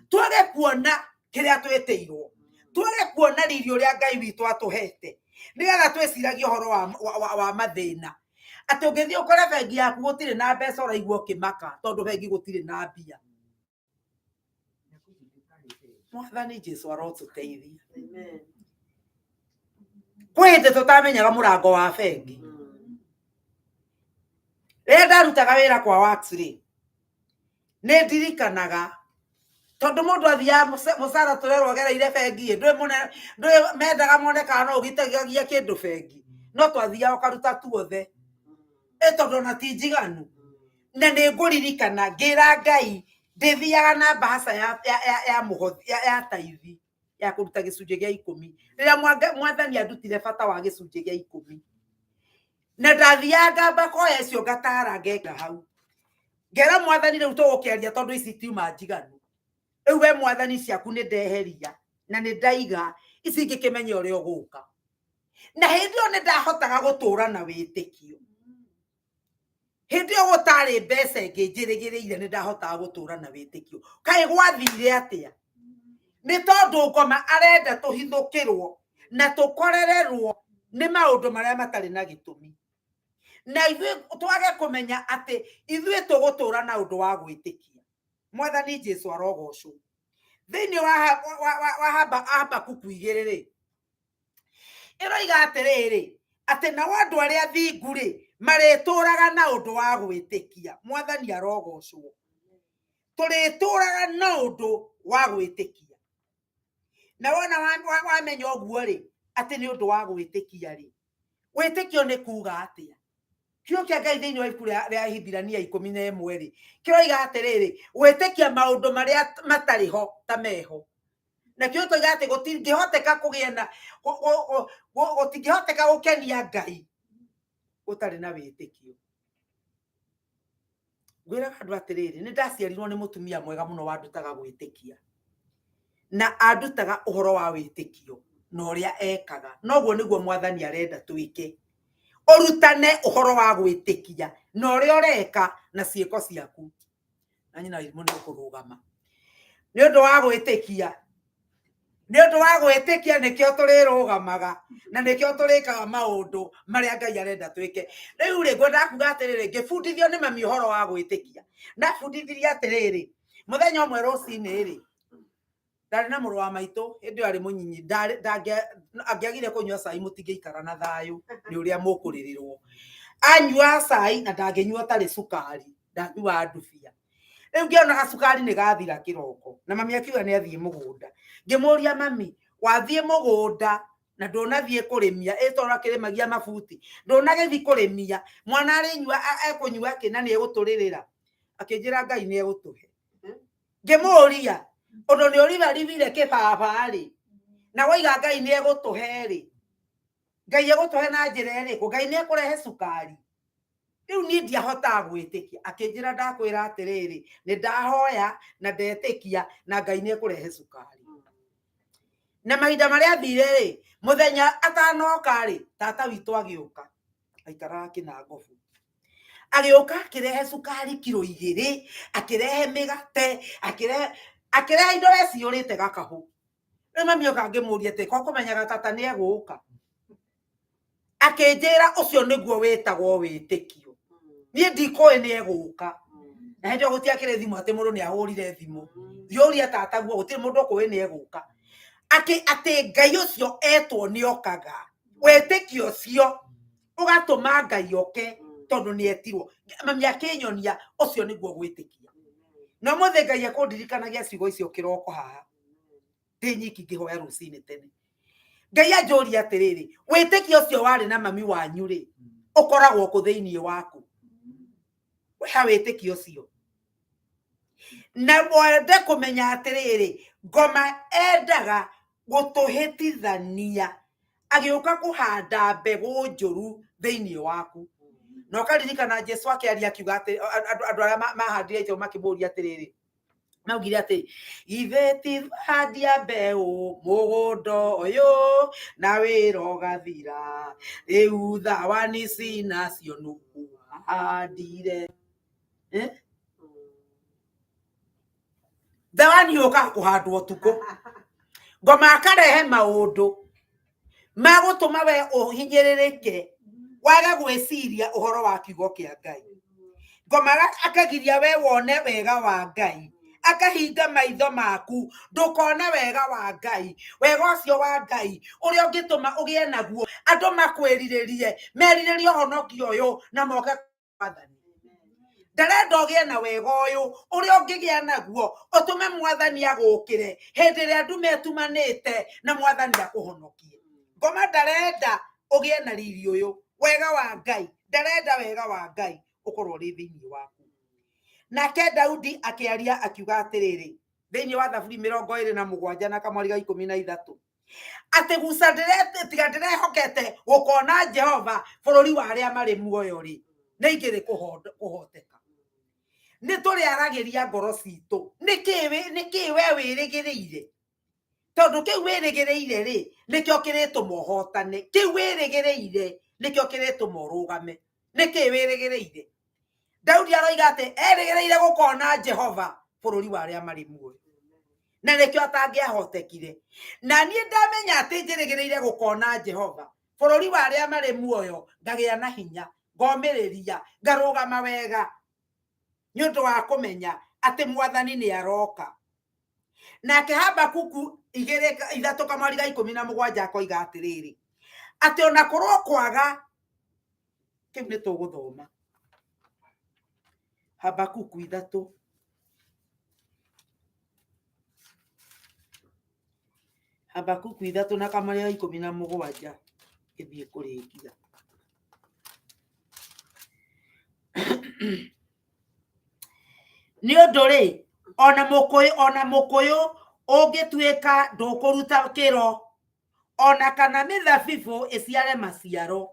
twage kuona kĩrĩa twĩtĩirwo, twage kuona riri ũrĩa Ngai witũ atũhete, nĩgetha twĩciragie ũhoro wa mathĩna. Atĩ ũngĩthiĩ ũkore bengi yaku gũtirĩ na mbeca, ũraigua ũkĩmaka tondũ bengi gũtirĩ na mbia. Mwathani Jesu arotũteithia. Kwĩ hĩndĩ tũtamenyaga mũrango wa bengi. Rĩrĩa ndarutaga wĩra kwa wax rĩ, nĩ ndirikanaga tondũ mũndũ athiaga mũcara tũrerwo agereire bengi ĩ, ndũĩ mũne, ndũĩ mendaga mone kana no ũgitagagia kĩndũ bengi, no twathiaga ũkaruta tuothe, ĩ tondũ ona ti njiganu. Na nĩ ngũririkana ngĩra Ngai ndĩthiaga na mbahaca ya mũhothi, ya taithi ya kũruta gĩcunjĩ gĩa 10, rĩrĩa mwathani andutire bata wa gĩcunjĩ gĩa 10, na ndathiaga ngamba koya icio ngatara ngeka hau, ngera mwathani rĩu tũgũkĩaria tondũ ici itiuma njiganu, rĩu we mwathani ciaku nĩ ndeheria na nĩ ndaiga ici ingĩkĩmenya ũrĩa ũgũka. Na hĩndĩ ĩyo nĩ ndahotaga gũtũra na wĩtĩkio. Hĩndĩ ĩyo gũtarĩ mbeca ĩngĩ njĩrĩgĩrĩire, nĩ ndahotaga gũtũra na wĩtĩkio. Kaĩ gwathire atĩa? Nĩ tondũ ngoma arenda tũhithũkĩrwo na tũkorererwo nĩ maũndũ marĩa matarĩ na gĩtũmi, na ithuĩ twage kũmenya atĩ ithuĩ tũgũtũra na ũndũ wa gwĩtĩkia. Mwathani Jesu arogocwo. Thĩinĩ wa Habakuku 2 rĩ, ĩroiga atĩrĩrĩ, atĩ nao andũ arĩa athingu rĩ, marĩtũraga na ũndũ wa gwĩtĩkia. Mwathani arogocwo. Tũrĩtũraga na ũndũ wa gwĩtĩkia. Na wona wamenya ũguo rĩ, atĩ nĩ ũndũ wa gwĩtĩkia rĩ, wĩtĩkio nĩ kuga atĩa? Kiugo kĩa Ngai thĩinĩ wa ibuku rĩa Ahibirania 11 rĩ, kĩroiga atĩrĩrĩ, gwĩtĩkia maũndũ marĩa matarĩ ho ta meho. Na kĩo tũiga atĩ gũtingĩhoteka kũgĩa na, gũtingĩhoteka gũkenia Ngai. Ũtarĩ na wĩtĩkio. Ngwĩraga andũ atĩrĩrĩ, nĩ ndaciarirwo nĩ mũtumia mwega mũno wandutaga gwĩtĩkia. Na andutaga ũhoro wa wĩtĩkio na ũrĩa ekaga. Noguo nĩguo mwathani arenda twĩke. Ũrutane ũhoro wa gwĩtĩkia na ũrĩa ũreka na ciĩko ciaku. Na nyina irimũ nĩ ũkũrũgama. Nĩ ũndũ wa gwĩtĩkia. Nĩ ũndũ wa gwĩtĩkia nĩkĩo tũrĩrũgamaga na nĩkĩo tũrĩkaga maũndũ marĩa Ngai arenda twĩke. Rĩu rĩ, ngwendaga kuga atĩrĩrĩ, ngĩbundithio nĩ mami ũhoro wa gwĩtĩkia. Ndabundithirie atĩrĩrĩ, mũthenya ũmwe rũcinĩ rĩ, ndarĩ na mũrũ wa maitũ hĩndĩ ĩyo arĩ mũnyinyi, angĩagire kũnyua cai mũtingĩikara na thayũ nĩ ũrĩa mũkũrĩrĩrwo. Anyuaga cai na ndangĩnyua ũtarĩ cukari, ndanyuaga ndubia. Rĩu ngĩona gacukari nĩ gathira kĩroko na mami akiuga nĩ athiĩ mũgũnda. Ngĩmũria mami, wathiĩ mũgũnda na ndũnathiĩ kũrĩmia, ĩ tondũ akĩrĩmagia mabuti, ndũnagĩthiĩ kũrĩmia, mwana arĩnyua ekũnyua kĩ na nĩ egũtũrĩrĩra? Akĩnjĩra Ngai nĩ egũtũhe. Ngĩmũria, ũndũ nĩ ũribaribire kĩbaba rĩ, na woiga Ngai nĩ egũtũhe rĩ, Ngai egũtũhe na njĩra ĩrĩkũ? Ngai nĩ ekũrehe cukari? Rĩu niĩ ndiahotaga gwĩtĩkia. Akĩnjĩra ndakwĩra atĩrĩrĩ, nĩ ndahoya na ndetĩkia na Ngai nĩ ekũrehe cukari. Na mahinda marĩa athire rĩ, mũthenya atanoka rĩ, tata witũ agĩũka, aikaraga Kĩnangobu. Agĩũka akĩrehe cukari kiro igĩrĩ, akĩrehe mĩgate, akĩrehe indo ciyũrĩte gakahũ. Rĩu mami oka ngĩmũria atĩ ko kũmenyaga tata nĩ egũka. Akĩnjĩra ũcio nĩguo wĩtagwo wĩtĩkio. Niĩ ndikũĩ nĩ egũka. Na hĩndĩ ĩyo gũtiakĩrĩ thimũ atĩ mũndũ nĩ ahũrire thimũ. Thiĩ ũrie tata guo, gũtirĩ mũndũ ũkũĩ nĩ egũka. Atĩ Ngai ũcio etwo nĩ okaga. Wĩtĩkio ũcio ũgatũma Ngai oke tondũ nĩ etirwo. Mami akĩnyonia ũcio nĩguo gwĩtĩkia. Na ũmũthĩ Ngai ekũndirikanagia ciugo icio kĩroko haha. Ndĩ nyiki ngĩhoya rũcinĩ tene. Ngai anjũria atĩrĩrĩ, wĩtĩkio ũcio warĩ na mami wanyu rĩ, ũkoragwo kũ thĩinĩ waku? Wĩha wĩtĩkio ũcio. Na wende kũmenya atĩrĩrĩ, ngoma endaga gũtũhĩtithania agĩũka kũhanda mbegũ njũru thĩinĩ waku. Na ũkaririkana Jesu akĩaria akiuga atĩ andũ arĩa mahandire icio makĩmũria atĩrĩrĩ, maugire atĩ githĩ ti twahandia mbeũ mũgũnda ũyũ na wĩra ũgathira, rĩu thawani cinacio nũ wahandire. Thawani yũkaga kũhandwo ũtukũ. Ngoma akarehe maũndũ ma gũtũma we ũhinyĩrĩrĩke wage gwĩciria ũhoro wa kiugo kĩa Ngai. Ngoma akagiria we wone wega wa Ngai, akahinga maitho maku ndũkone wega wa Ngai, wega ũcio wa Ngai ũrĩa ũngĩtũma ũgĩe naguo, andũ makwĩrirĩrie, merirĩrie ũhonokio ũyũ na moke mwathani. Ndarenda ũgĩe na wega ũyũ ũrĩa ũngĩgĩa naguo ũtũme mwathani agũkĩre hĩndĩ ĩrĩa ndume ĩtumanĩte na mwathani akũhonokie. Ngoma ndarenda ũgĩe na riri ũyũ, wega wa Ngai, ndarenda wega wa Ngai ũkorwo ũrĩ thĩinĩ waku. Nake Daudi akĩaria akiuga atĩrĩrĩ, thĩinĩ wa Thaburi mĩrongo ĩrĩ na mũgwanja na kamwari ga ikũmi na ithatũ, atĩ guca tiga ndĩrehokete gũkona Jehova bũrũri wa arĩa marĩ muoyo rĩ, nĩ ingĩrĩ kũhoteka. Nĩ tũrĩaragĩria ngoro citũ. Nĩkĩ we wĩrĩgĩrĩire? Tondũ kĩu wĩrĩgĩrĩire rĩ, nĩkĩo kĩrĩtũma ũhotane. Kĩu wĩrĩgĩrĩire nĩkĩo kĩrĩtũma ũrũgame. Nĩkĩ wĩrĩgĩrĩire? Daudi aroiga atĩ erĩgĩrĩire gũkona Jehova bũrũri wa arĩa marĩ muoyo. Na nĩkĩo atangĩahotekire. Na niĩ ndamenya atĩ njĩrĩgĩrĩire gũkona Jehova bũrũri wa arĩa marĩ muoyo, ngagĩa na hinya, ngomĩrĩria, ngarũgama wega nĩ ũndũ wa kũmenya atĩ mwathani nĩ aroka. Nake Habakuku igĩrĩ ithatũ kamwari ga ikũmi na mũgwanja akoiga atĩrĩrĩ, atĩ ona korwo kwaga, kĩu nĩ tũgũthoma. Habakuku ithatũ. Habakuku ithatũ na kamwari ga ikũmi na mũgwanja ĩthiĩ kũrĩkia. Nĩ ũndũ rĩ, ona mũkũyũ ũngĩtuĩka ndũkũruta kĩro, ona kana mĩthabibũ ĩciare maciaro,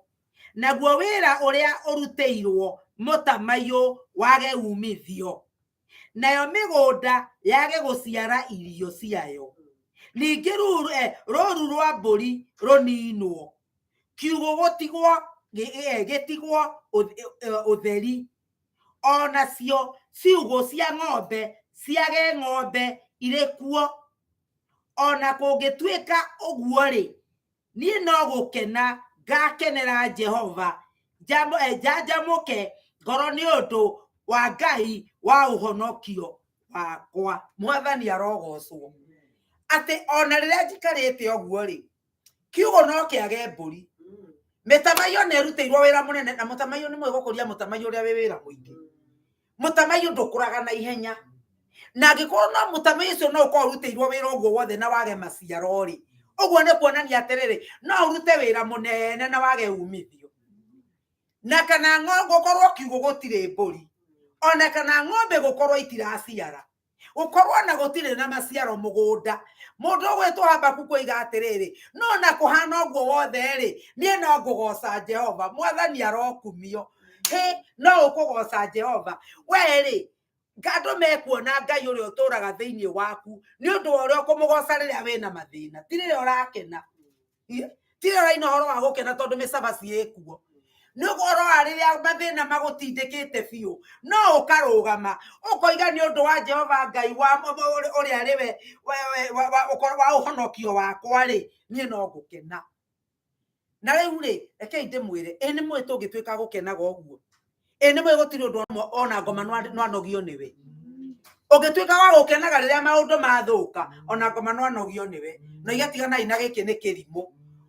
Naguo wĩra ũrĩa ũrutĩirwo mũtamaiyũ wage umithio, nayo mĩgũnda yage gũciara irio ciayo. Ningĩ rũũru rwa mbũri rũninwo, kiugũ gũtigwo gĩtigwo ũtheri, o nacio ciugũ cia ng'ombe ciage ng'ombe irĩ kuo. Ona kũngĩtuĩka ũguo-rĩ, niĩ no gũkena ngakenera Jehova, njanjamũke ngoro nĩ ũndũ wa Ngai wa ũhonokio wakwa. Mwathani arogocwo. Atĩ ona rĩrĩa njikarĩte ũguo-rĩ, kiugũ no kĩage mbũri, mĩtamaiyũ nĩ ĩrutĩirwo wĩra mũnene, na mũtamaiyũ nĩ mũĩ gũkũria mũtamaiyũ ũrĩa wĩ wĩra mũingĩ. Mũtamaiyũ ndũkũraga na ihenya, na angĩkorwo no mũtamaiyũ ũcio no ũkorwo ũrutĩirwo wĩra ũguo wothe na wage maciaro rĩ, ũguo nĩ kuonania atĩrĩrĩ, no ũrute wĩra mũnene na wage umithio. Na kana gũkorwo kiugũ gũtirĩ mbũri, ona kana ng'ombe gũkorwo itiraciara, gũkorwo na gũtirĩ na maciaro mũgũnda. Mũndũ ũgwĩtwo Habakuku oiga atĩrĩrĩ, no na kũhana ũguo wothe rĩ, niĩ no ngũgoca Jehova. Mwathani arokumio. Hĩ, no ũkũgoca Jehova we rĩ, andũ mekuona Ngai ũrĩa ũtũraga thĩinĩ waku nĩ ũndũ wa ũrĩa ũkũmũgoca rĩrĩa wĩna mathĩna, ti rĩrĩa ũrakena, ti rĩrĩa ũraina ũhoro wa gũkena tondũ mĩcabaci ĩkuo. Nĩ ũhoro wa rĩrĩa mathĩna magũtindĩkĩte biũ, no ũkarũgama ũkoiga nĩ ũndũ wa Jehova Ngai wa ũrĩa arĩ we wa ũhonokio wakwa rĩ, niĩ no ngũkena. Na rĩu rĩ, rekei ndĩmwĩre, ĩ nĩ mũĩ tũngĩtuĩka gũkenaga ũguo? Ĩ nĩ mũĩ gũtirĩ ũndũ ona ngoma no anogio nĩwe? Ũngĩtuĩka wa gũkenaga rĩrĩa maũndũ mathũka, ona ngoma no anogio nĩwe. Na igatiganai na gĩkĩ nĩ kĩrimũ.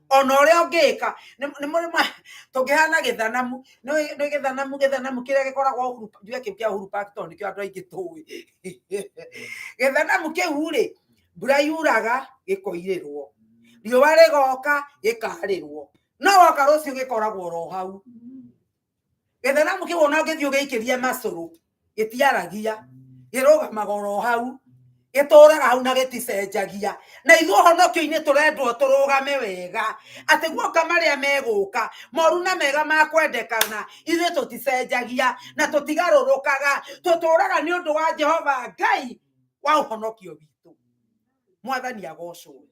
Ona ũrĩa ũngĩka, nĩ mũrĩ tũngĩhana gĩthanamu, nĩ gĩthanamu, gĩthanamu kĩrĩa gĩkoragwo Uhuru, njuge kĩu kĩa Uhuru Park tondũ nĩkĩo andũ aingĩ tũĩ. Gĩthanamu kĩu rĩ, mbura yuraga gĩkoirĩrwo, riũa rĩgoka gĩkarĩrwo, no woka rũciũ gĩkoragwo oro hau. Gĩthanamu kĩu ona ũngĩthiĩ ũgĩikĩrie macũrũ gĩtiaragia, gĩrũgamaga oro hau, gĩtũraga hau na gĩticenjagia. Na ithuĩ ũhonokio-inĩ tũrendwo tũrũgame wega, atĩ guoka marĩa megũka, moru na mega makwendekana, ithuĩ tũticenjagia na tũtigarũrũkaga, tũtũraga nĩ ũndũ wa Jehova Ngai wa ũhonokio witũ. Mwathani agocwo.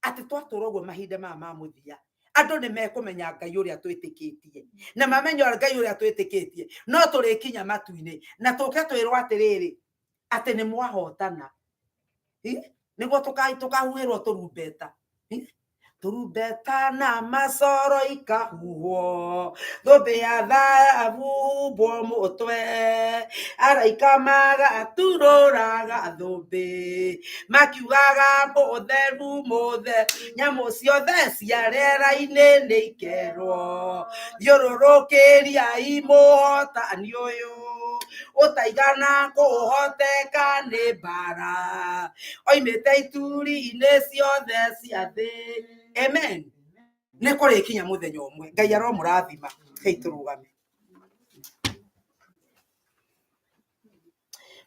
Atĩ twatũra ũguo mahinda maya ma mũthia, andũ nĩ mekũmenya Ngai ũrĩa twĩtĩkĩtie, na mamenya Ngai ũrĩa twĩtĩkĩtie, no tũrĩkinya matu-inĩ na tũke twĩrwo atĩrĩrĩ, atĩ nĩ mwahotana. Nĩguo tũkahuhĩrwo tũrumbeta. Tũrumbeta na macoro ikahuhwo, thũmbĩ ya thahabu humbwo mũtwe, araika magaturũraga thũmbĩ, makiugaga mũtheru mũtheru, nyamũ ciothe cia rĩera-inĩ nĩ ikerwo, thiũrũrũkĩriai mũhotani ũyũ, ũtaigana kũhoteka nĩ mbara, oimĩte ituri-inĩ ciothe cia thĩ. Amen. Nĩ kũrĩkinya mũthenya ũmwe. Ngai aromũrathima. Hei tũrũgame.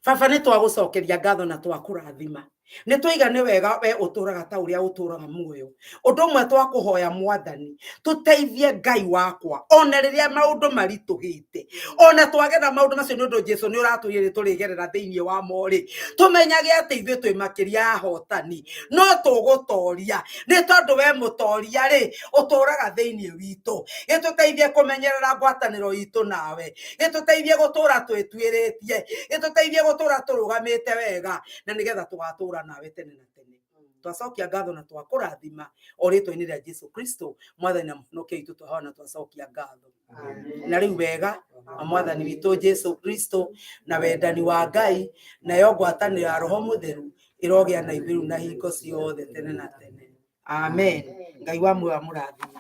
Baba, nĩ twagũcokeria ngatho na twakũrathima. Nĩ twaiga nĩ wega we ũtũraga ta ũrĩa ũtũraga muoyo. Ũndũ ũmwe twakũhoya Mwathani, tũteithie Ngai wakwa ona rĩrĩa maũndũ maritũhĩte, ona twagera maũndũ macio nĩ ũndũ Jesu nĩ ũratwĩrire nĩ tũrĩgerera thĩinĩ wa mo rĩ, tũmenyage atĩ ithuĩ twĩ makĩria ahotani, no tũgũtoria nĩ tondũ we mũtoria rĩ ũtũraga thĩinĩ witũ. Gĩtũteithie kũmenyerera ngwatanĩro itũ nawe, gĩtũteithie gũtũra twĩtuĩrĩtie, gĩtũteithie gũtũra tũrũgamĩte wega, na nĩgetha tũgatũra nawe tene na tene. Twacokia ngatho na twakũrathima o rĩtwa-inĩ rĩa Jesu Kristo Mwathani na Mũhonokia witũ, twahoya na twacokia ngatho. Na rĩu wega wa Mwathani witũ Jesu Kristo na wendani wa Ngai nayo ngwatanĩro ya Roho Mũtheru ĩrogĩa na ithuĩ rĩu na hingo ciothe tene na tene. Amen. Ngai wa muoyo amũrathime.